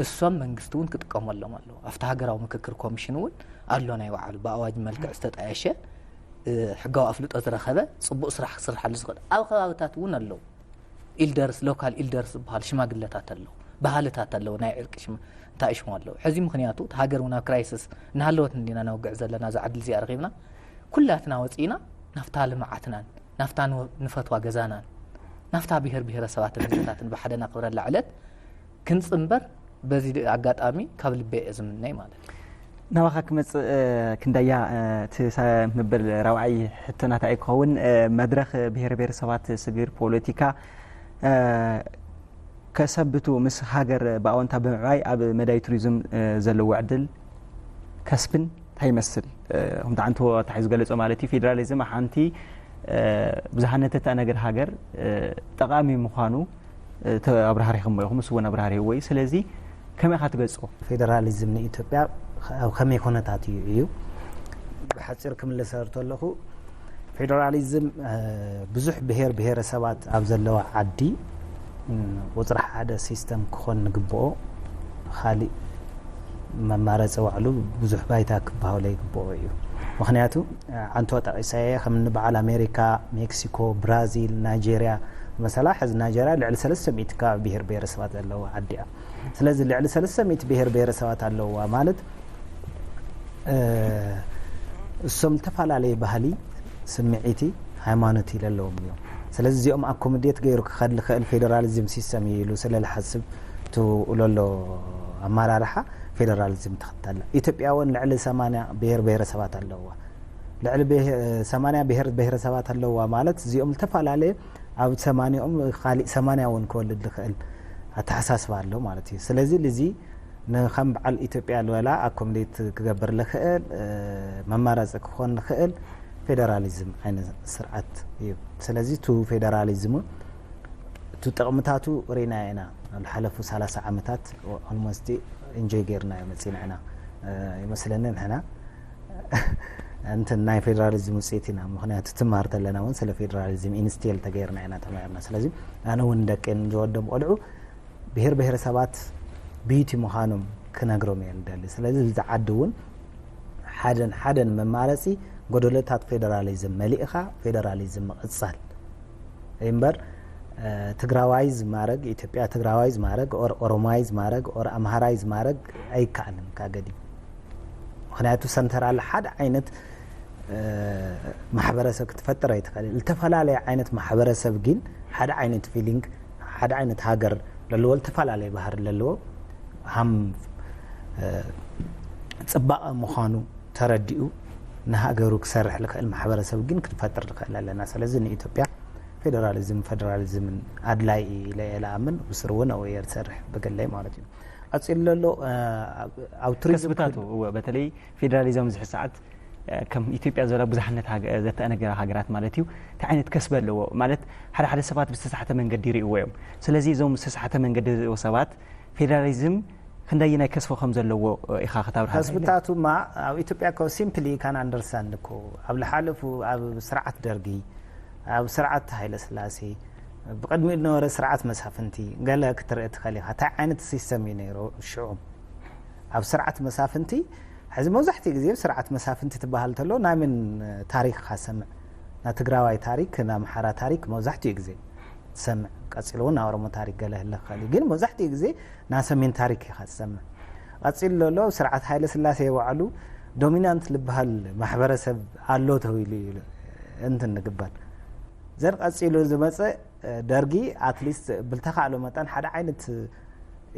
እሶም መንግስቲ እውን ክጥቀመሎም ኣለዎ። ኣብቲ ሃገራዊ ምክክር ኮሚሽን እውን ኣሎ ናይ ባዕሉ ብኣዋጅ መልክዕ ዝተጣየሸ፣ እ፣ ሕጋዊ ኣፍልጦ ዝረኸበ፣ ጽቡቕ ስራሕ ክስርሓሉ ዝኽእል ኣብ ከባብታት እውን ኣለዉ። ኢልደርስ፣ ሎካል ኢልደርስ ዝበሃል ሽማግለታት ኣለዉ፣ ባህልታት ኣለዉ፣ ናይ ዕርቂ ሽማ እንታይ ሽሙ ኣለዉ። ሕዚ ምክንያቱ እቲ ሃገር እውን ኣብ ክራይሲስ እናሃለወት እንዲና ነውግዕ ዘለና፣ እዛ ዕድል እዚኣ ረኺብና ኩላትና ወፂና ናፍታ ልምዓትናን ናፍታ ንወ- ንፈትዋ ገዛናን ናፍታ ብሄር ብሄረሰባትን ህዝብታትን ብሓደ ናኽብረላ ዕለት ክንጽንበር በዚ ድ- ኣጋጣሚ ካብ ልበይ እየ ዝምነይ ማለት እዩ። ናባኻ ክመጽእ፣ እ፣ ክንደያ፣ እ፣ እቲ ሰ- ምብል ራብዓይ ሕቶናት ኣይክኸውን፣ እ፣ መድረኽ ብሄር ብሄረሰባት ስቪል ፖለቲካ፣ እ፣ ከሰብቱ ምስ ሃገር ብኣወንታ ብምዕባይ ኣብ መዳይ ቱሪዝም፣ እ፣ ዘለዎ ዕድል ከስብን እንታይ ይመስል? እ፣ ከምቲ ዓንቶ ኣታሒዙ ዝገለጾ ማለት እዩ፣ ፌደራሊዝም ሓንቲ፣ እ፣ ብዝሃነት እታ ነገር ሃገር፣ እ፣ ጠቓሚ ምዃኑ፣ እ፣ ተ- ኣብራህሪኹሞ ኢኹም፣ ንሱ እውን ኣብራህሪህዎ እዩ። ስለዚ ከመይ ኢኻ ትገልጾ? ፌደራሊዝም ንኢትዮጵያ ኣብ ከመይ ኩነታት እዩ? እዩ። ብሓጺር ክምልሰር ተለኹ፣ ፌደራሊዝም፣ እ፣ ብዙሕ ብሄር ብሄረሰባት ኣብ ዘለዋ ዓዲ፣ እ፣ ቁጽሪ ሓደ ሲስተም ክኾን ንግብኦ፣ ካሊእ መማረጺ ዋዕሉ ብዙሕ ባይታ ክበሃሎ ይግብኦ እዩ። ምኽንያቱ፣ እ፣ ዓንቶ ጠቒሰየ፣ ከም እኒ በዓል ኣሜሪካ፣ ሜክሲኮ፣ ብራዚል፣ ናይጄርያ፣ መሰላ ሕዚ ናይጄርያ ልዕሊ ሰለስተ ሚእቲ ከባቢ ብሄር ብሄረሰባት ዘለዋ ዓዲ እያ። ስለዚ ልዕሊ ሰለስተ ሚእቲ ብሄር ብሄረሰባት ኣለዋ ማለት፣ እ፣ እሶም ዝተፈላለየ ባህሊ፣ ስምዒቲ፣ ሃይማኖት ኢለ ኣለዎም እዮም። ስለዚ እዚኦም ኣኮሞዴት ገይሩ ክኸድ ዝኽእል ፌደራሊዝም ሲስተም እዩ ኢሉ ስለ ዝሓስብ እቲ ለሎ ኣመራርሓ ፌደራሊዝም ተኸተለ። ኢትዮጵያ እውን ልዕሊ ሰማንያ ብሄር ብሄረሰባት ኣለዋ። ልዕሊ ብሄ- ሰማንያ ብሄር ብሄረሰባት ኣለዋ ማለት እዚኦም ዝተፈላለየ ኣብ ሰማንያኦም ካሊእ ሰማንያ እውን ክወልድ ዝኽእል ኣተሓሳስባ ኣሎ ማለት እዩ። ስለዚ እዚ ንከም በዓል ኢትዮጵያ ዝበላ ኣኮሞዴት ክገብር ዝኽእል፣ እ፣ መማረፂ ክኾን ዝኽእል ፌደራሊዝም ዓይነት ስርዓት እዩ። ስለዚ እቲ ፌደራሊዝም እቲ ጥቕምታቱ ርኢና ኢና። ኣብ ዝሓለፉ ሰላሳ ዓመታት ኦልሞስት ኢንጆይ ጌርናዮ መፂና ኢና፣ እ፣ ይመስለኒ ንሕና። እንትን ናይ ፌደራሊዝም ውፅኢት ኢና። ምኽንያቱ ትማር ተለና እውን ስለ ፌደራሊዝም ኢንስቴል ተገይርና ኢና ተማሂርና። ስለዚ ኣነ እውን ደቀን ዝወደም ቆልዑ ብሄር ብሄረሰባት ብዩቲ ምዃኖም ክነግሮም እየ ዝደሊ። ስለዚ እዚ ዓዲ እውን ሓደን ሓደን መማረፂ ጎደሎታት ፌደራሊዝም መሊእኻ ፌደራሊዝም ምቕፃል እምበር፣ እ፣ ትግራዋይ ዝማረግ፣ ኢትዮጵያ ትግራዋይ ዝማረግ፣ ኦር ኦሮማይ ዝማረግ፣ ኦር ኣምሃራይ ዝማረግ ኣይከኣልን ካገዲ። ምኽንያቱ ሰንተራል ሓደ ዓይነት፣ እ፣ ማሕበረሰብ ክትፈጥር ኣይትኽእል። ዝተፈላለየ ዓይነት ማሕበረሰብ ግን ሓደ ዓይነት ፊሊንግ፣ ሓደ ዓይነት ሃገር ለለዎ፣ ዝተፈላለየ ባህሪ ለለዎ፣ ሃም፣ እ፣ ጽባቐ ምዃኑ ተረዲኡ ንሃገሩ ክሰርሕ ዝኽእል ማሕበረሰብ ግን ክንፈጥር ንኽእል ኣለና። ስለዚ ንኢትዮጵያ ፌደራሊዝም፣ ፌደራሊዝምን ኣድላይ ኢለ እየ ዝኣምን። ብስሩ እውን ኣብኡ እየ ዝሰርሕ ብግለይ ማለት እዩ። ቀጺሉ ዘሎ፣ እ፣ ኣብ፣ ኣብ ቱሪዝም ከስብታቱ፣ ክህሉ እወ፣ በተለይ ፌደራሊዝም ኣብዚ ሕዚ ሰዓት፣ እ፣ ከም ኢትዮጵያ ዝበላ ብዙሓነት ሃገ-፣ ዘተኣናገዳ ሃገራት ማለት እዩ፣ እንታይ ዓይነት ከስቢ ኣለዎ? ማለት ሓደ ሓደ ሰባት ብዝተሳሕተ መንገዲ ይርእይዎ እዮም። ስለዚ እዞም ዝተሳሕተ መንገዲ ዝርእይዎ ሰባት ፌደራሊዝም ክንደየናይ ከስቢ ከም ዘለዎ፣ እ፣ ኢኻ ክተብርሃልና? ከስብታቱማ ኣብ ኢትዮጵያ እኮ ሲምፕሊ ካን ኣንደርስታንድ እኮ ኣብ ዝሓለፉ ኣብ ስርዓት ደርጊ ኣብ ስርዓት ሃይለ ስላሴ፣ ብቕድሚኡ ዝነበረ ስርዓት መሳፍንቲ ገለ ክትርኢ ትኽእል ኢኻ። እንታይ ዓይነት ሲስተም እዩ ነይሩ ሽዑ ኣብ ስርዓት መሳፍንቲ? ሕዚ መብዛሕትኡ ግዜ ስርዓት መሳፍንቲ ትበሃል ተሎ ናይ መን ታሪክ ኢኻ ሰምዕ? ናይ ትግራዋይ ታሪክ፣ ናይ ኣምሓራ ታሪክ መብዛሕትኡ ግዜ ትሰምዕ። ቀፂሉ እውን ናይ ኦሮሞ ታሪክ ገለ ህለ ክኽእል እዩ። ግን መብዛሕትኡ ግዜ ናይ ሰሜን ታሪክ ኢኻ ትሰምዕ። ቀፂሉ ዘሎ ስርዓት ሃይለ ስላሴ ባዕሉ ዶሚናንት ዝበሃል ማሕበረሰብ ኣሎ ተባሂሉ እዩ እንትን ንግበር። ዘን ቀፂሉ ዝመፀ ደርጊ ኣትሊስት ብልተኻእሎ መጠን ሓደ ዓይነት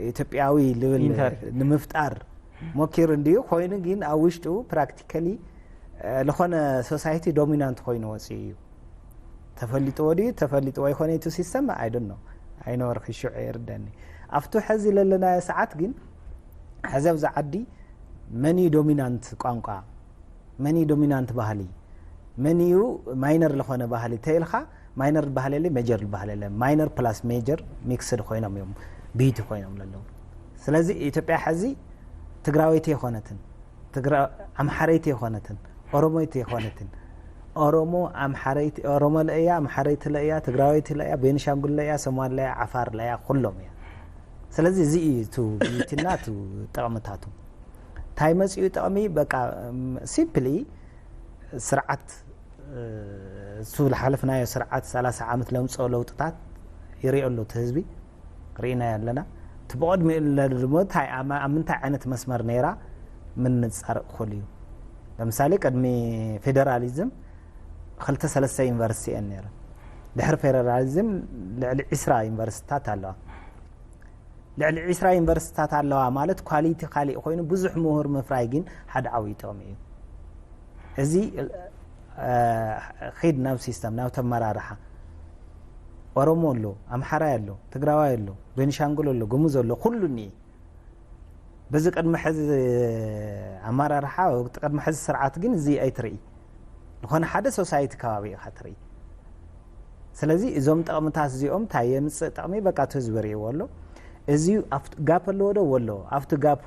ኢትዮጵያዊ ልብል ኢንተር- ንምፍጣር ሞኪሩ እንድዩ። ኮይኑ ግን ኣብ ውሽጡ ፕራክቲካሊ ዝኾነ ሶሳይቲ ዶሚናንት ኮይኑ ወፂኡ እዩ። ተፈሊጥዎ ድዩ ተፈሊጥዎ ኣይኮነ እቲ ሲስተም? I don't know። ኣይነበርኩ ሽዑ የርደኒ። ኣብቱ ሕዚ ለለናዮ ሰዓት ግን ሕዚ ኣብዚ ዓዲ መን እዩ ዶሚናንት ቋንቋ፣ መን እዩ ዶሚናንት ባህሊ፣ መን እዩ ማይነር ዝኾነ ባህሊ ተይልካ፣ ማይነር ባህል የለ፣ ሜጀር ባህል የለ። ማይነር ፕላስ ሜጀር ሚክስድ ኮይኖም እዮም፣ ቢቲ ኮይኖም ለለዉ። ስለዚ ኢትዮጵያ ሕዚ ትግራወይቲ የኾነትን፣ ትግራ ኣምሓረይቲ የኾነትን፣ ኦሮሞይቲ የኾነትን። ኦሮሞ ኣምሓረይቲ፣ ኦሮሞ ለእያ፣ ኣምሓረይቲ ለእያ፣ ትግራወይቲ ለእያ፣ ቤኒሻንጉል ለእያ፣ ሶማል ለእያ፣ ዓፋር ለእያ፣ ኩሎም እያ። ስለዚ እዚ እዩ እቲ ቢዩቲና እቲ ጠቕምታቱ። እንታይ መፅኡ ጠቕሚ? በቃ ሲምፕሊ ስርዓት እሱ ዝሓለፍናዮ ስርዓት ሰላሳ ዓመት ለምፅኦ ለውጥታት ይሪኦ ኣሎ እቲ ህዝቢ፣ ርኢናዮ ኣለና። እቲ ብቕድሚኡ ዘሎ ድማ እንታይ ኣብ ኣብ ምንታይ ዓይነት መስመር ነይራ ምንፃር እኹል እዩ። ለምሳሌ ቅድሚ ፌደራሊዝም ክልተ ሰለስተ ዩኒቨርሲቲ እየን ነይረን። ድሕሪ ፌደራሊዝም ልዕሊ ዒስራ ዩኒቨርሲቲታት ኣለዋ። ልዕሊ ዒስራ ዩኒቨርሲቲታት ኣለዋ ማለት ኳሊቲ ካሊእ ኮይኑ ብዙሕ ምሁር ምፍራይ ግን ሓደ ዓብዪ ጥቕሚ እዩ። እዚ እ፣ ኺድ ናብ ሲስተም ናብ ተመራርሓ ኦሮሞ ኣሎ፣ ኣምሓራይ ኣሎ፣ ትግራዋይ ኣሎ፣ ቤኒሻንጉል ኣሎ፣ ጉሙዝ ኣሎ፣ ኩሉ እኒኤ። በዚ ቅድሚ ሕዚ ኣመራርሓ ወቅቲ ቅድሚ ሕዚ ስርዓት ግን እዚ ኣይትርኢ። ዝኾነ ሓደ ሶሳይቲ ከባቢ ኢኻ ትርኢ። ስለዚ እዞም ጠቕምታት እዚኦም እንታይ የምፅእ ጠቕሚ በቃ እቲ ህዝቢ ርእይዎ ኣሎ። እዚ ኣብቲ ጋፕ ኣለዎ ዶ? ወሎ ኣብቲ ጋፑ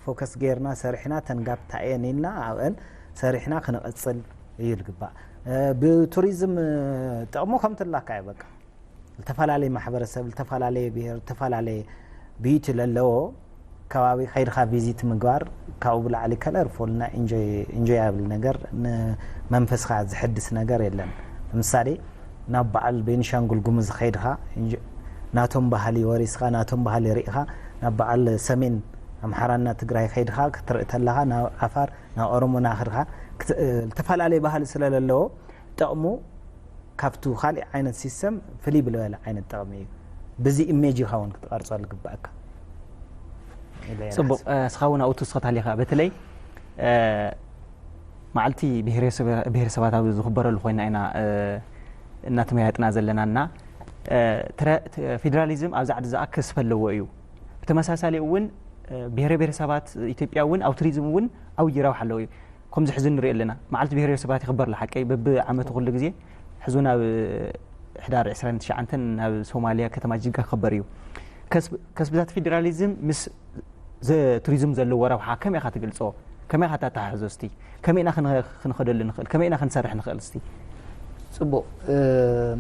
ፎከስ ጌርና ሰሪሕና ተን ጋፕ እንታይ እየን ኢልና ኣብአን ሰሪሕና ክንቕፅል እዩ ዝግባእ። እ፣ ብቱሪዝም እ፣ ጥቕሙ ከምትላካ እዩ በቃ። ዝተፈላለየ ማሕበረሰብ፣ ዝተፈላለየ ብሄር፣ ዝተፈላለየ ቢዩቲ ለለዎ ከባቢ ከይድኻ ቪዚት ምግባር ካብኡ ብላዕሊ ከለርፎልና ኢንጆያብል ነገር ንመንፈስካ ዝሕድስ ነገር የለን። ንምሳሌ ናብ በዓል ቤኒሻንጉል ጉሙዝ ከይድኻ ኢንጆ- ናቶም ባህሊ ወሪስካ ናቶም ባህሊ ርኢኻ ናብ በዓል ሰሜን ኣምሓራና ትግራይ ከይድኻ ክትርኢ ተለኻ ናብ ዓፋር ናብ ኦሮሞና ከድኻ ክት- ዝተፈላለየ ባህሊ ስለለለዎ ጥቕሙ ካብቱ ካልእ ዓይነት ሲስተም ፍልይ ብልበለ ዓይነት ጥቕሚ እዩ። ብዚ ኢሜጅ ኢኻ እውን ክትቐርጾ ዝግባእካ። ኢለ እየ ፅቡቅ ዝሓስብ። እስኻ እውን ኣብኡ ትውስኸት ሃሊኻ በተለይ መዓልቲ ብሄረሰባት ኣብ ዝኽበረሉ ኮይና ኢና እናተመያየጥና ዘለና እና ፌዴራሊዝም ኣብዚ ዓዲ ዝኣክስ ኣለዎ እዩ። ብተመሳሳሊ እውን ብሄረ ብሄረሰባት ኢትዮጵያ እውን ኣብ ቱሪዝም እውን ዓብዪ ረብሓ ኣለዎ እዩ። ከምዚ ሕዚ ንሪኦ ኣለና መዓልቲ ብሄረ ብሄረሰባት ይኽበር ኣሎ ሓቀይ በብዓመቱ ኩሉ ግዜ ሕዚ ናብ ሕዳር ዕስራን ትሽዓተን ናብ ሶማሊያ ከተማ ጅጋ ክኽበር እዩ። ከስብታት ፌዴራሊዝም ምስ ቱሪዝም ዘለዎ ረብሓ ከመይ ኢኻ ትገልፆ? ከመይ ኢኻ ታተሓሕዞ እስቲ? ከመይ ኢና ክንኸደሉ ንኽእል? ከመይ ኢና ክንሰርሕ ንኽእል እስቲ? ፅቡቕ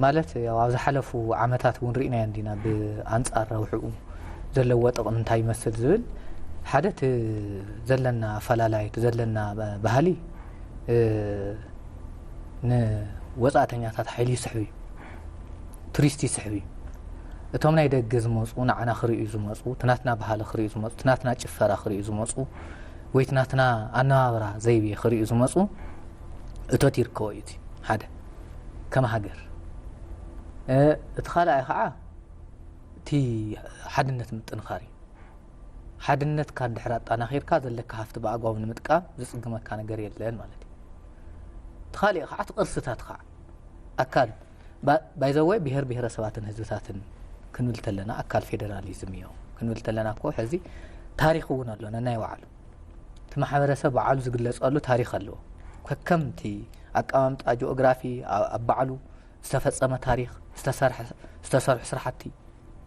ማለት ያው ኣብ ዝሓለፉ ዓመታት እውን ርኢናዮ እንዲና ብኣንፃር ረብሕኡ ዘለዎ ጥቕሚ እንታይ ይመስል ዝብል ሓደ እቲ ዘለና ኣፈላላይ እቲ ዘለና ባህሊ ንወፃእተኛታት ሓይሊ ይስሕብ እዩ፣ ቱሪስት ይስሕብ እዩ። እቶም ናይ ደገ ዝመፁ ንዓና ክርእዩ ዝመፁ፣ እቲ ናትና ባህሊ ክርእዩ ዝመፁ፣ እቲ ናትና ጭፈራ ክርእዩ ዝመፁ ወይ እቲ ናትና ኣነባብራ ዘይቤ ክርእዩ ዝመፁ እቶት ይርከቦ እዩ። እቲ ሓደ ከም ሃገር እቲ ካልኣይ ከዓ እቲ ሓድነት ምጥንኻር እዩ። ሓድነትካ እንድሕር ኣጣናኺርካ ዘለካ ሃፍቲ ብኣግባቡ ንምጥቃም ዝፅግመካ ነገር የለን ማለት እዩ። እቲ ካሊእ ከዓ እቲ ቅርስታት ከዓ ኣካል ባይዘወይ ብሄር ብሄረሰባትን ህዝብታትን ክንብል ተለና ኣካል ፌደራሊዝም እዮም ክንብል ተለና እኮ ሕዚ ታሪክ እውን ኣሎ ነናይ ባዕሉ እቲ ማሕበረሰብ ባዕሉ ዝግለፀሉ ታሪክ ኣለዎ። ከከምቲ ኣቀማምጣ ጂኦግራፊ ኣብ ባዕሉ ዝተፈፀመ ታሪክ ዝተሰርሑ ስራሕቲ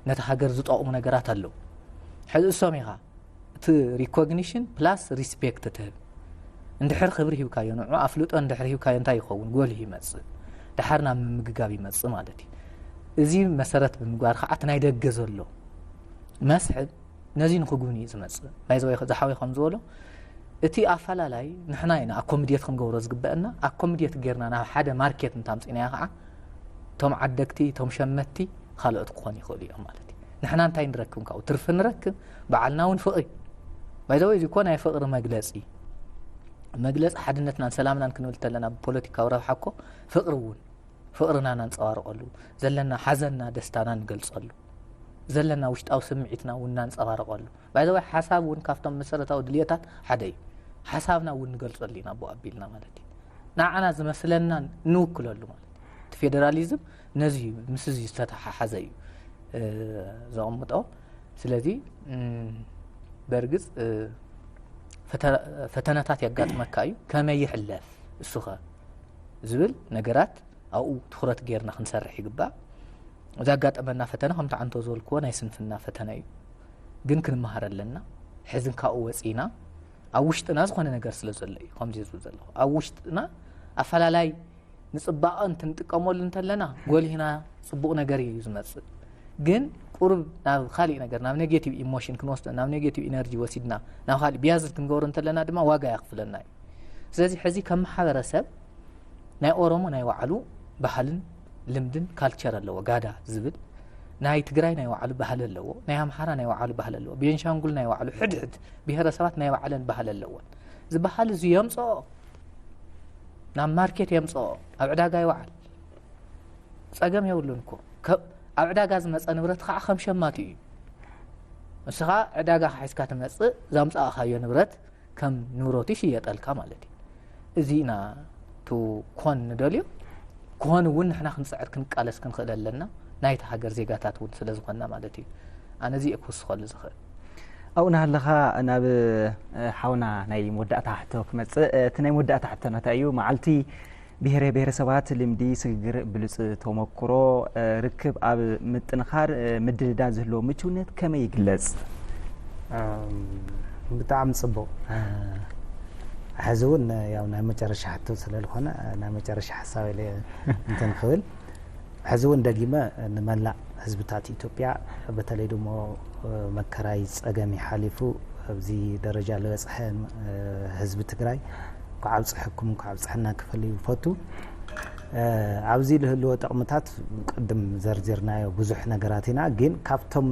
ነቲ ሃገር ዝጠቕሙ ነገራት ኣለዉ። ሕዚ እሶም ኢኻ እቲ recognition plus respect ትህብ። እንድሕር ክብሪ ሂብካዮ ንዑ ኣፍልጦ እንድሕር ሂብካዮ እንታይ ይኸውን ጎልህ ይመፅእ። ድሓር ናብ ምምግጋብ ይመጽእ ማለት እዩ። እዚ መሰረት ብምግባር ከዓ እቲ ናይ ደገ ዘሎ መስሕብ ነዚ ንክጉብኒ እዩ ዝመጽእ። ባይዘወይ ዝሓወይ ከም ዝበሎ እቲ ኣፈላላይ ንሕና ኢና ኣኮሚዴት ክንገብሮ ዝግበአና። ኣኮሚዴት ጌርና ናብ ሓደ ማርኬት እንታምፂናዮ ከዓ እቶም ዓደግቲ እቶም ሸመትቲ ካልኦት ክኾኑ ይኽእሉ እዮም ማለት እዩ። ንሕና እንታይ ንረክብ ካብኡ? ትርፊ ንረክብ፣ በዓልና እውን ፍቕሪ። ባይዘወይ እዚ እኮ ናይ ፍቕሪ መግለፂ መግለፂ ሓድነትናን ሰላምናን ክንብል ተለና ብፖለቲካዊ ረብሓ እኮ ፍቕሪ እውን ፍቕርና ናንፀባርቐሉ፣ ዘለና ሓዘንና ደስታና ንገልፀሉ፣ ዘለና ውሽጣዊ ስምዒትና እውን ናንፀባርቐሉ። ባይዘወይ ሓሳብ እውን ካብቶም መሰረታዊ ድልየታት ሓደ እዩ። ሓሳብና እውን ንገልፀሉ ኢና ብኡ ኣቢልና ማለት እዩ። ንዓና ዝመስለና ንውክለሉ ማለት እዩ። እቲ ፌደራሊዝም ነዚ እዩ፣ ምስ እዚ ዝተተሓሓዘ እዩ ዘቐምጦ። ስለዚ በርግፅ ፈተነታት የጋጥመካ እዩ። ከመይ ይሕለፍ እሱኸ ዝብል ነገራት ኣብኡ ትኹረት ጌርና ክንሰርሕ ይግባእ። ዘጋጠመና ፈተነ ከምቲ ዓንቶ ዝበልክዎ ናይ ስንፍና ፈተነ እዩ፣ ግን ክንመሃር ኣለና። ሕዝን ካብኡ ወፂና ኣብ ውሽጥና ዝኾነ ነገር ስለ ዘሎ እዩ ከምዚ ዝብል ዘለኹ። ኣብ ውሽጥና ኣፈላላይ ንፅባቐ እንትንጥቀመሉ እንተለና ጎሊህና ፅቡቕ ነገር እዩ ዝመፅእ። ግን ቁሩብ ናብ ካሊእ ነገር ናብ ኔጌቲቭ ኢሞሽን ክንወስዶ ናብ ኔጌቲቭ ኢነርጂ ወሲድና ናብ ካሊእ ቢያዝድ ክንገብሮ እንተለና ድማ ዋጋ የኽፍለና እዩ። ስለዚ ሕዚ ከም ማሕበረሰብ ናይ ኦሮሞ ናይ ባዕሉ ባህልን ልምድን ካልቸር ኣለዎ። ጋዳ ዝብል ናይ ትግራይ ናይ ባዕሉ ባህሊ ኣለዎ። ናይ ኣምሓራ ናይ ባዕሉ ባህሊ ኣለዎ። ቤንሻንጉል ናይ ባዕሉ፣ ሕድሕድ ብሄረሰባት ናይ ባዕለን ባህሊ ኣለወን። እዚ ባህሊ እዚ የምፅኦ ናብ ማርኬት የምፅኦ፣ ኣብ ዕዳጋ ይወዓል። ፀገም የብሉን እኮ። ከ- ኣብ ዕዳጋ ዝመፀ ንብረት ከዓ ከም ሸማቲ እዩ። ንስኻ ዕዳጋ ሒዝካ ትመፅእ፣ ዘምፃእኻዮ ንብረት ከም ንብረቱ ይሽየጠልካ ማለት እዩ። እዚ ኢና ቱ ኮን ንደልዮ። ኮን እውን ንሕና ክንፅዕር ክንቃለስ ክንኽእል ኣለና፣ ናይቲ ሃገር ዜጋታት እውን ስለ ዝኾንና ማለት እዩ። ኣነ እዚ እየ ክውስኸሉ ዝኽእል። ኣብኡ እናሃለኻ ናብ ሓውና ናይ መወዳእታ ሕቶ ክመፅእ። እቲ ናይ መወዳእታ ሕቶና እንታይ እዩ? መዓልቲ ብሄረ ብሄረሰባት ልምዲ፣ ስግግር፣ ብሉፅ ተሞክሮ፣ ርክብ ኣብ ምጥንኻር፣ ምድልዳል ዝህልዎ ምችውነት ከመይ ይግለፅ? ብጣዕሚ ፅቡቕ። ሕዚ እውን ያው ናይ መጨረሻ ሕቶ ስለዝኾነ ናይ መጨረሻ ሓሳብ ኢለ እንትን ክብል ሕዚ እውን ደጊመ ንመላእ ህዝብታት ኢትዮጵያ በተለይ ደሞ መከራይ ፀገም ሓሊፉ ኣብዚ ደረጃ ዝበፅሐ ህዝቢ ትግራይ እንኳዕ ኣብፅሐኩም እንኳዕ ኣብፅሐና ክፈል ይፈቱ። ኣብዚ ዝህልዎ ጥቕምታት ቅድም ዘርዚርናዮ ብዙሕ ነገራት ኢና፣ ግን ካብቶም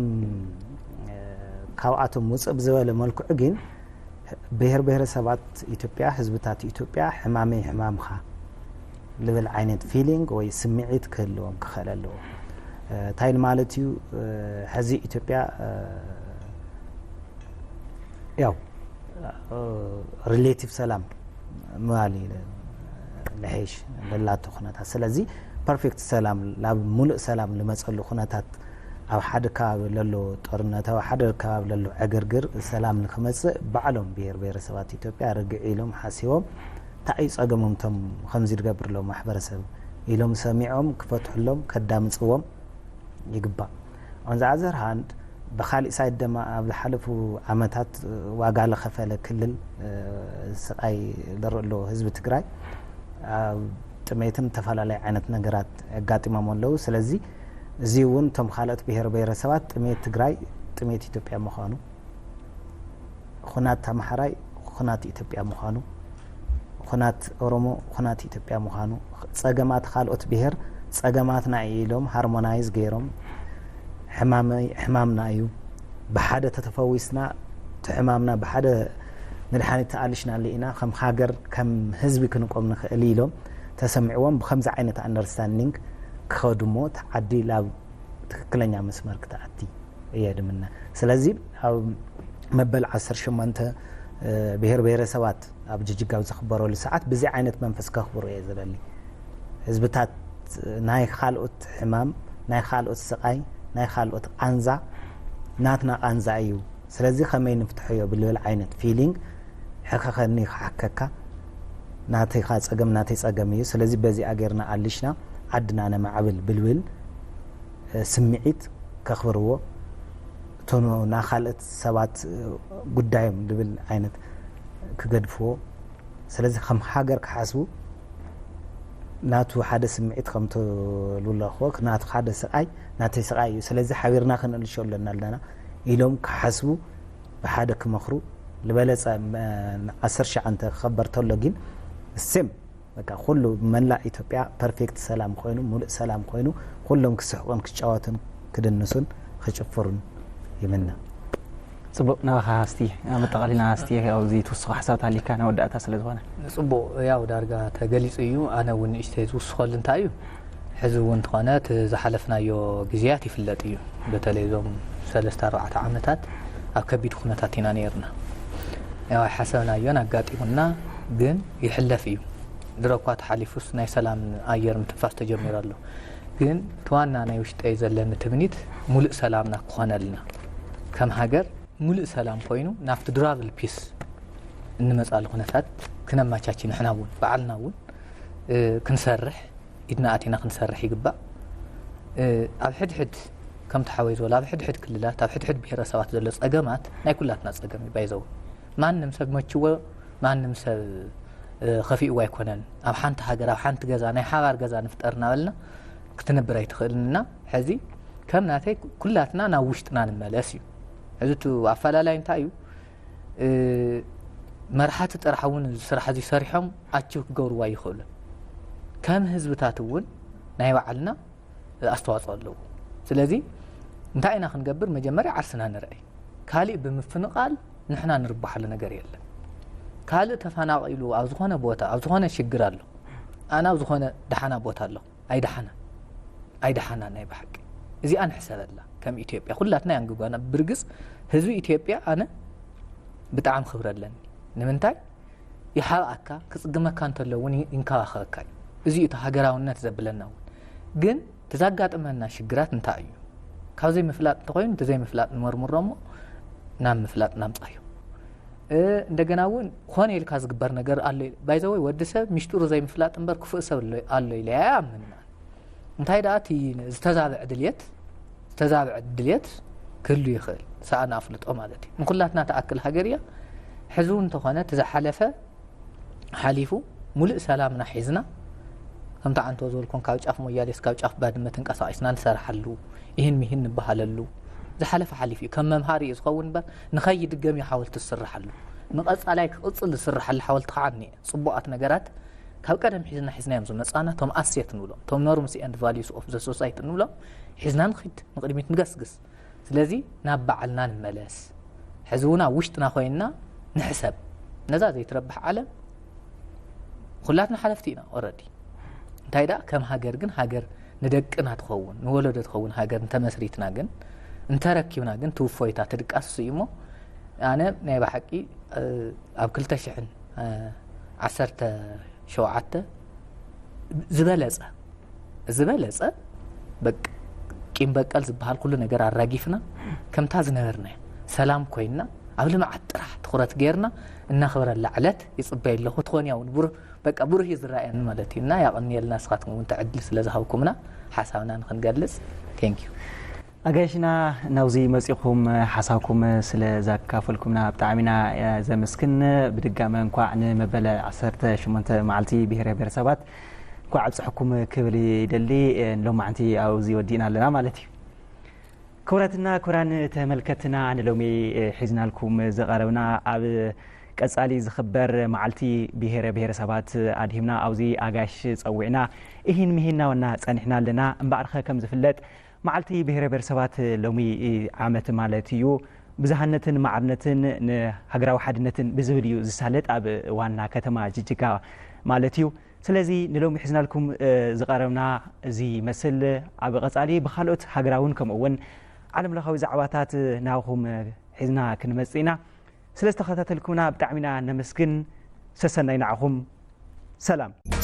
ካብኣቶም ውፅእ ብዝበለ መልክዑ ግን ብሄር ብሄረሰባት ኢትዮጵያ ህዝብታት ኢትዮጵያ ሕማመይ ሕማምኻ ልብል ዓይነት ፊሊንግ ወይ ስምዒት ክህልዎም ክኽእል ኣለዎ። እንታይ ማለት እዩ? ሕዚ ኢትዮጵያ ያው ሪሌቲቭ ሰላም ምባል እዩ ልሕሽ ለላቶ ኩነታት። ስለዚ ፐርፌክት ሰላም ናብ ሙሉእ ሰላም ልመፀሉ ኩነታት ኣብ ሓደ ከባቢ ለሎ ጦርነት ኣብ ሓደ ከባቢ ለሎ ዕግርግር ሰላም ንክመፅእ ባዕሎም ብሄር ብሄረሰባት ኢትዮጵያ ርግዕ ኢሎም ሓሲቦም እንታይ እዩ ፀገሞም እቶም ከምዚ ዝገብር ኣለዉ ማሕበረሰብ ኢሎም ሰሚዖም ክፈትሕሎም ከዳምፅዎም ይግባእ። On the other hand ብካሊእ ሳይድ ድማ ኣብ ዝሓለፉ ዓመታት ዋጋ ለኸፈለ ክልል ስቃይ ዝርኢ ኣሎ ህዝቢ ትግራይ ኣብ ጥሜትን ዝተፈላለዩ ዓይነት ነገራት ኣጋጢሞም ኣለዉ። ስለዚ እዚ እውን እቶም ካልኦት ብሄር ብሄረሰባት ጥሜት ትግራይ ጥሜት ኢትዮጵያ ምዃኑ፣ ኹናት ኣምሓራይ ኹናት ኢትዮጵያ ምዃኑ፣ ኹናት ኦሮሞ ኹናት ኢትዮጵያ ምዃኑ፣ ፀገማት ካልኦት ብሄር ፀገማትና እዩ ኢሎም ሃርሞናይዝ ገይሮም ሕማመይ ሕማምና እዩ ብሓደ ተተፈዊስና እቲ ሕማምና ብሓደ መድሓኒት ተኣሊሽናሉ ኢና ከም ሃገር ከም ህዝቢ ክንቆም ንኽእል ኢሎም ተሰሚዕዎም ብከምዚ ዓይነት ኣንደርስታንዲንግ ክኸዱ እሞ እቲ ዓዲ ላብ ትክክለኛ መስመር ክትኣቲ እየ ድምነ። ስለዚ ኣብ መበል ዓሰርተ ሸሞንተ ብሄር ብሄረሰባት ኣብ ጅጅጋ ኣብ ዝኽበረሉ ሰዓት ብዚ ዓይነት መንፈስ ከኽብሮ እየ ዝደሊ። ህዝብታት ናይ ካልኦት ሕማም፣ ናይ ካልኦት ስቃይ፣ ናይ ካልኦት ቃንዛ ናትና ቃንዛ እዩ። ስለዚ ከመይ ንፍትሖዮ ብልብል ዓይነት ፊሊንግ ሕኸኸኒ ክሓከካ ናተይካ ፀገም ናተይ ፀገም እዩ። ስለዚ በዚኣ ጌርና ኣሊሽና ዓድና ነማዕብል ብልብል ስምዒት ከኽብርዎ እቶ ናኻልኦት ሰባት ጉዳዮም ዝብል ዓይነት ክገድፍዎ። ስለዚ ከም ሃገር ክሓስቡ ናቱ ሓደ ስምዒት ከም ትብልዎ ናቱ ሓደ ስቓይ ናተይ ስቓይ እዩ። ስለዚ ሓቢርና ክንእልሾ ኣለና ኣለና ኢሎም ክሓስቡ፣ ብሓደ ክመኽሩ፣ ዝበለጸ ዓሰርተ ትሽዓተ ክኸበር ተሎ ግን ስም በቃ ኩሉ መላእ ኢትዮጵያ ፐርፌክት ሰላም ኮይኑ፣ ሙሉእ ሰላም ኮይኑ፣ ኩሎም ክስሕቁን ክጫወቱን ክድንሱን ክጭፍሩን ይምነ። ጽቡቕ። ናባኻ እስቲ መጠቓሊና እስቲ ኣብዚ ትውስኾ ሓሳብ ታሊካ ንወዳእታ ስለ ዝኾነ። ጽቡቕ። ያው ዳርጋ ተገሊጹ እዩ። ኣነ እውን ንእሽተይ ዝውስኸሉ እንታይ እዩ፣ ሕዚ እውን እንተኾነ እቲ ዝሓለፍናዮ ግዜያት ይፍለጥ እዩ። በተለይ እዞም ሰለስተ ኣርባዕተ ዓመታት ኣብ ከቢድ ኩነታት ኢና ነይርና። ያው ኣይሓሰብናዮን ኣጋጢሙና፣ ግን ይሕለፍ እዩ። ድሮ እኳ ተሓሊፉስ ናይ ሰላም ኣየር ምትንፋስ ተጀሚሩ ኣሎ። ግን እቲ ዋና ናይ ውሽጠይ ዘለኒ ትምኒት ሙሉእ ሰላምና ክኾነልና፣ ከም ሃገር ሙሉእ ሰላም ኮይኑ ናብቲ ዱራብል ፒስ እንመፃሉ ኩነታት ክነማቻች ንሕና እውን ባዕልና እውን ክንሰርሕ ኢድና ኣቲና ክንሰርሕ ይግባእ። ኣብ ሕድሕድ ከምቲ ሓወይ ዝበሎ ኣብ ሕድሕድ ክልላት ኣብ ሕድሕድ ብሄረሰባት ዘሎ ፀገማት ናይ ኩላትና ፀገም እዩ። ባይዘው ማንም ሰብ መችዎ ማንም ሰብ ከፊእዎ ኣይኮነን። ኣብ ሓንቲ ሃገር ኣብ ሓንቲ ገዛ ናይ ሓባር ገዛ ንፍጠር እናበልና ክትነብር ኣይትኽእልን እና ሕዚ ከም ናተይ ኩላትና ናብ ውሽጥና ንመለስ እዩ። ሕዚ እቲ ኣፈላላይ እንታይ እዩ? መርሓቲ ጥራሕ እውን እዚ ስራሕ እዚ ሰሪሖም ኣችብ ክገብርዋ ይኽእሉ። ከም ህዝብታት እውን ናይ ባዕልና ኣስተዋፅኦ ኣለዎ። ስለዚ እንታይ ኢና ክንገብር? መጀመርያ ዓርስና ንርኣይ። ካሊእ ብምፍንቓል ንሕና ንርብሓሉ ነገር የለን። ካልእ ተፈናቒሉ ኣብ ዝኾነ ቦታ ኣብ ዝኾነ ሽግር ኣሎ፣ ኣነ ኣብ ዝኾነ ደሓና ቦታ ኣለኹ። ኣይደሓና ኣይደሓና ናይ ብሓቂ እዚኣ ንሕሰበላ ከም ኢትዮጵያ ኩላትና የንግጓና። ብርግፅ ህዝቢ ኢትዮጵያ ኣነ ብጣዕሚ ክብሪ ኣለኒ። ንምንታይ ይሓብኣካ ክፅግመካ እንተሎ እውን ይንከባኸበካ እዩ። እዚ እቲ ሃገራውነት ዘብለና እውን ግን እቲ ዘጋጥመና ሽግራት እንታይ እዩ ካብ ዘይምፍላጥ እንተኮይኑ እቲ ዘይምፍላጥ ንመርምሮ እሞ ናብ ምፍላጥ ናምፃዮ። እንደገና እውን ኮነ ኢልካ ዝግበር ነገር ኣሎ። ባይዘወይ ወዲ ሰብ ሚሽጥሩ ዘይምፍላጥ እምበር ክፉእ ሰብ ኣሎ ኢለ ኣይኣምንና። እንታይ ደኣ እቲ ዝተዛብዐ ድልየት ዝተዛብዐ ድልየት ክህሉ ይኽእል። ሰኣን ኣፍልጦ ማለት እዩ። ንኩላትና ትኣክል ሃገር እያ። ሕዚ እውን እንተኾነ እቲ ዝሓለፈ ሓሊፉ ሙሉእ ሰላምና ሒዝና ከምቲ ዓንቶ ዝበልኩም ካብ ጫፍ ሞያሌ እስካብ ጫፍ ባድመ ተንቀሳቒስና ንሰርሓሉ፣ ይህን ሚህን ንበሃለሉ ዝሓለፈ ሓሊፉ እዩ። ከም መምሃሪ እዩ ዝኸውን እምበር ንኸይድገም እዩ ሓወልቲ ዝስርሓሉ። ንቐፃላይ ክቕፅል ዝስርሓሉ ሓወልቲ ከዓ እኒአ። ፅቡቓት ነገራት ካብ ቀደም ሒዝና ሒዝናዮም ዝመፃና እቶም ኣሴት ንብሎም እቶም norms and values of the society ንብሎም ሒዝና ንኺድ ንቕድሚት ንገስግስ። ስለዚ ናብ ባዕልና ንመለስ። ሕዚ እውን ኣብ ውሽጥና ኮይንና ንሕሰብ። ነዛ ዘይትረብሕ ዓለም ኩላትና ሓለፍቲ ኢና already። እንታይ ደኣ ከም ሃገር ግን ሃገር ንደቅና ትኸውን ንወለዶ ትኸውን ሃገር እንተመስሪትና ግን እንተረኪብና ግን ትውፎይታ ትድቃስ እዩ እሞ ኣነ ናይ ብሓቂ ኣብ ክልተ ሽሕን ዓሰርተ ሸውዓተ ዝበለፀ ዝበለፀ በቅ ቂም በቀል ዝበሃል ኩሉ ነገር ኣራጊፍና ከምታ ዝነበርና ሰላም ኮይንና ኣብ ልምዓት ጥራሕ ትኹረት ገይርና እናኽብረላ ዕለት ይፅበይ ኣለኹ። ትኾን ያው ብሩህ በቃ ብሩህ እዩ ዝረኣየኒ ማለት እዩ እና ያቐንየልና ንስኻትኩም እውን ተዕድል ስለ ዝሃብኩምና ሓሳብና ንክንገልፅ thank you። ኣጋይሽና ናብዚ መፂኹም ሓሳብኩም ስለ ዘካፈልኩምና ብጣዕሚና ዘመስግን። ብድጋመ እንኳዕ ንመበለ ዓሰርተ ሸሞንተ መዓልቲ ብሄረ ብሄረሰባት እንኳዕ ኣብፅሐኩም ክብል ይደሊ። ንሎማዕንቲ ኣብዚ ወዲእና ኣለና ማለት እዩ። ክቡራትና ክቡራን ተመልከትና ንሎሚ ሒዝናልኩም ዝቐረብና ኣብ ቀፃሊ ዝኽበር መዓልቲ ብሄረ ብሄረሰባት ኣድሂምና ኣብዚ ኣጋሽ ፀዊዕና እሂን ምሂን እናበልና ፀኒሕና ኣለና። እምበኣርከ ከም ዝፍለጥ መዓልቲ ብሄረ ብሄረሰባት ሎሚ ዓመት ማለት እዩ ብዝሃነትን ማዕርነትን ንሃገራዊ ሓድነትን ብዝብል እዩ ዝሳለጥ ኣብ ዋና ከተማ ጅጅጋ ማለት እዩ። ስለዚ ንሎሚ ሒዝናልኩም ዝቐረብና እዚ ይመስል። ኣብ ቐፃሊ ብኻልኦት ሃገራውን ከምኡ እውን ዓለም ለኻዊ ዛዕባታት ናብኹም ሒዝና ክንመፅእ ኢና። ስለ ዝተኸታተልኩምና ብጣዕሚ ኢና ነመስግን። ሰሰናይ ንዓኹም። ሰላም።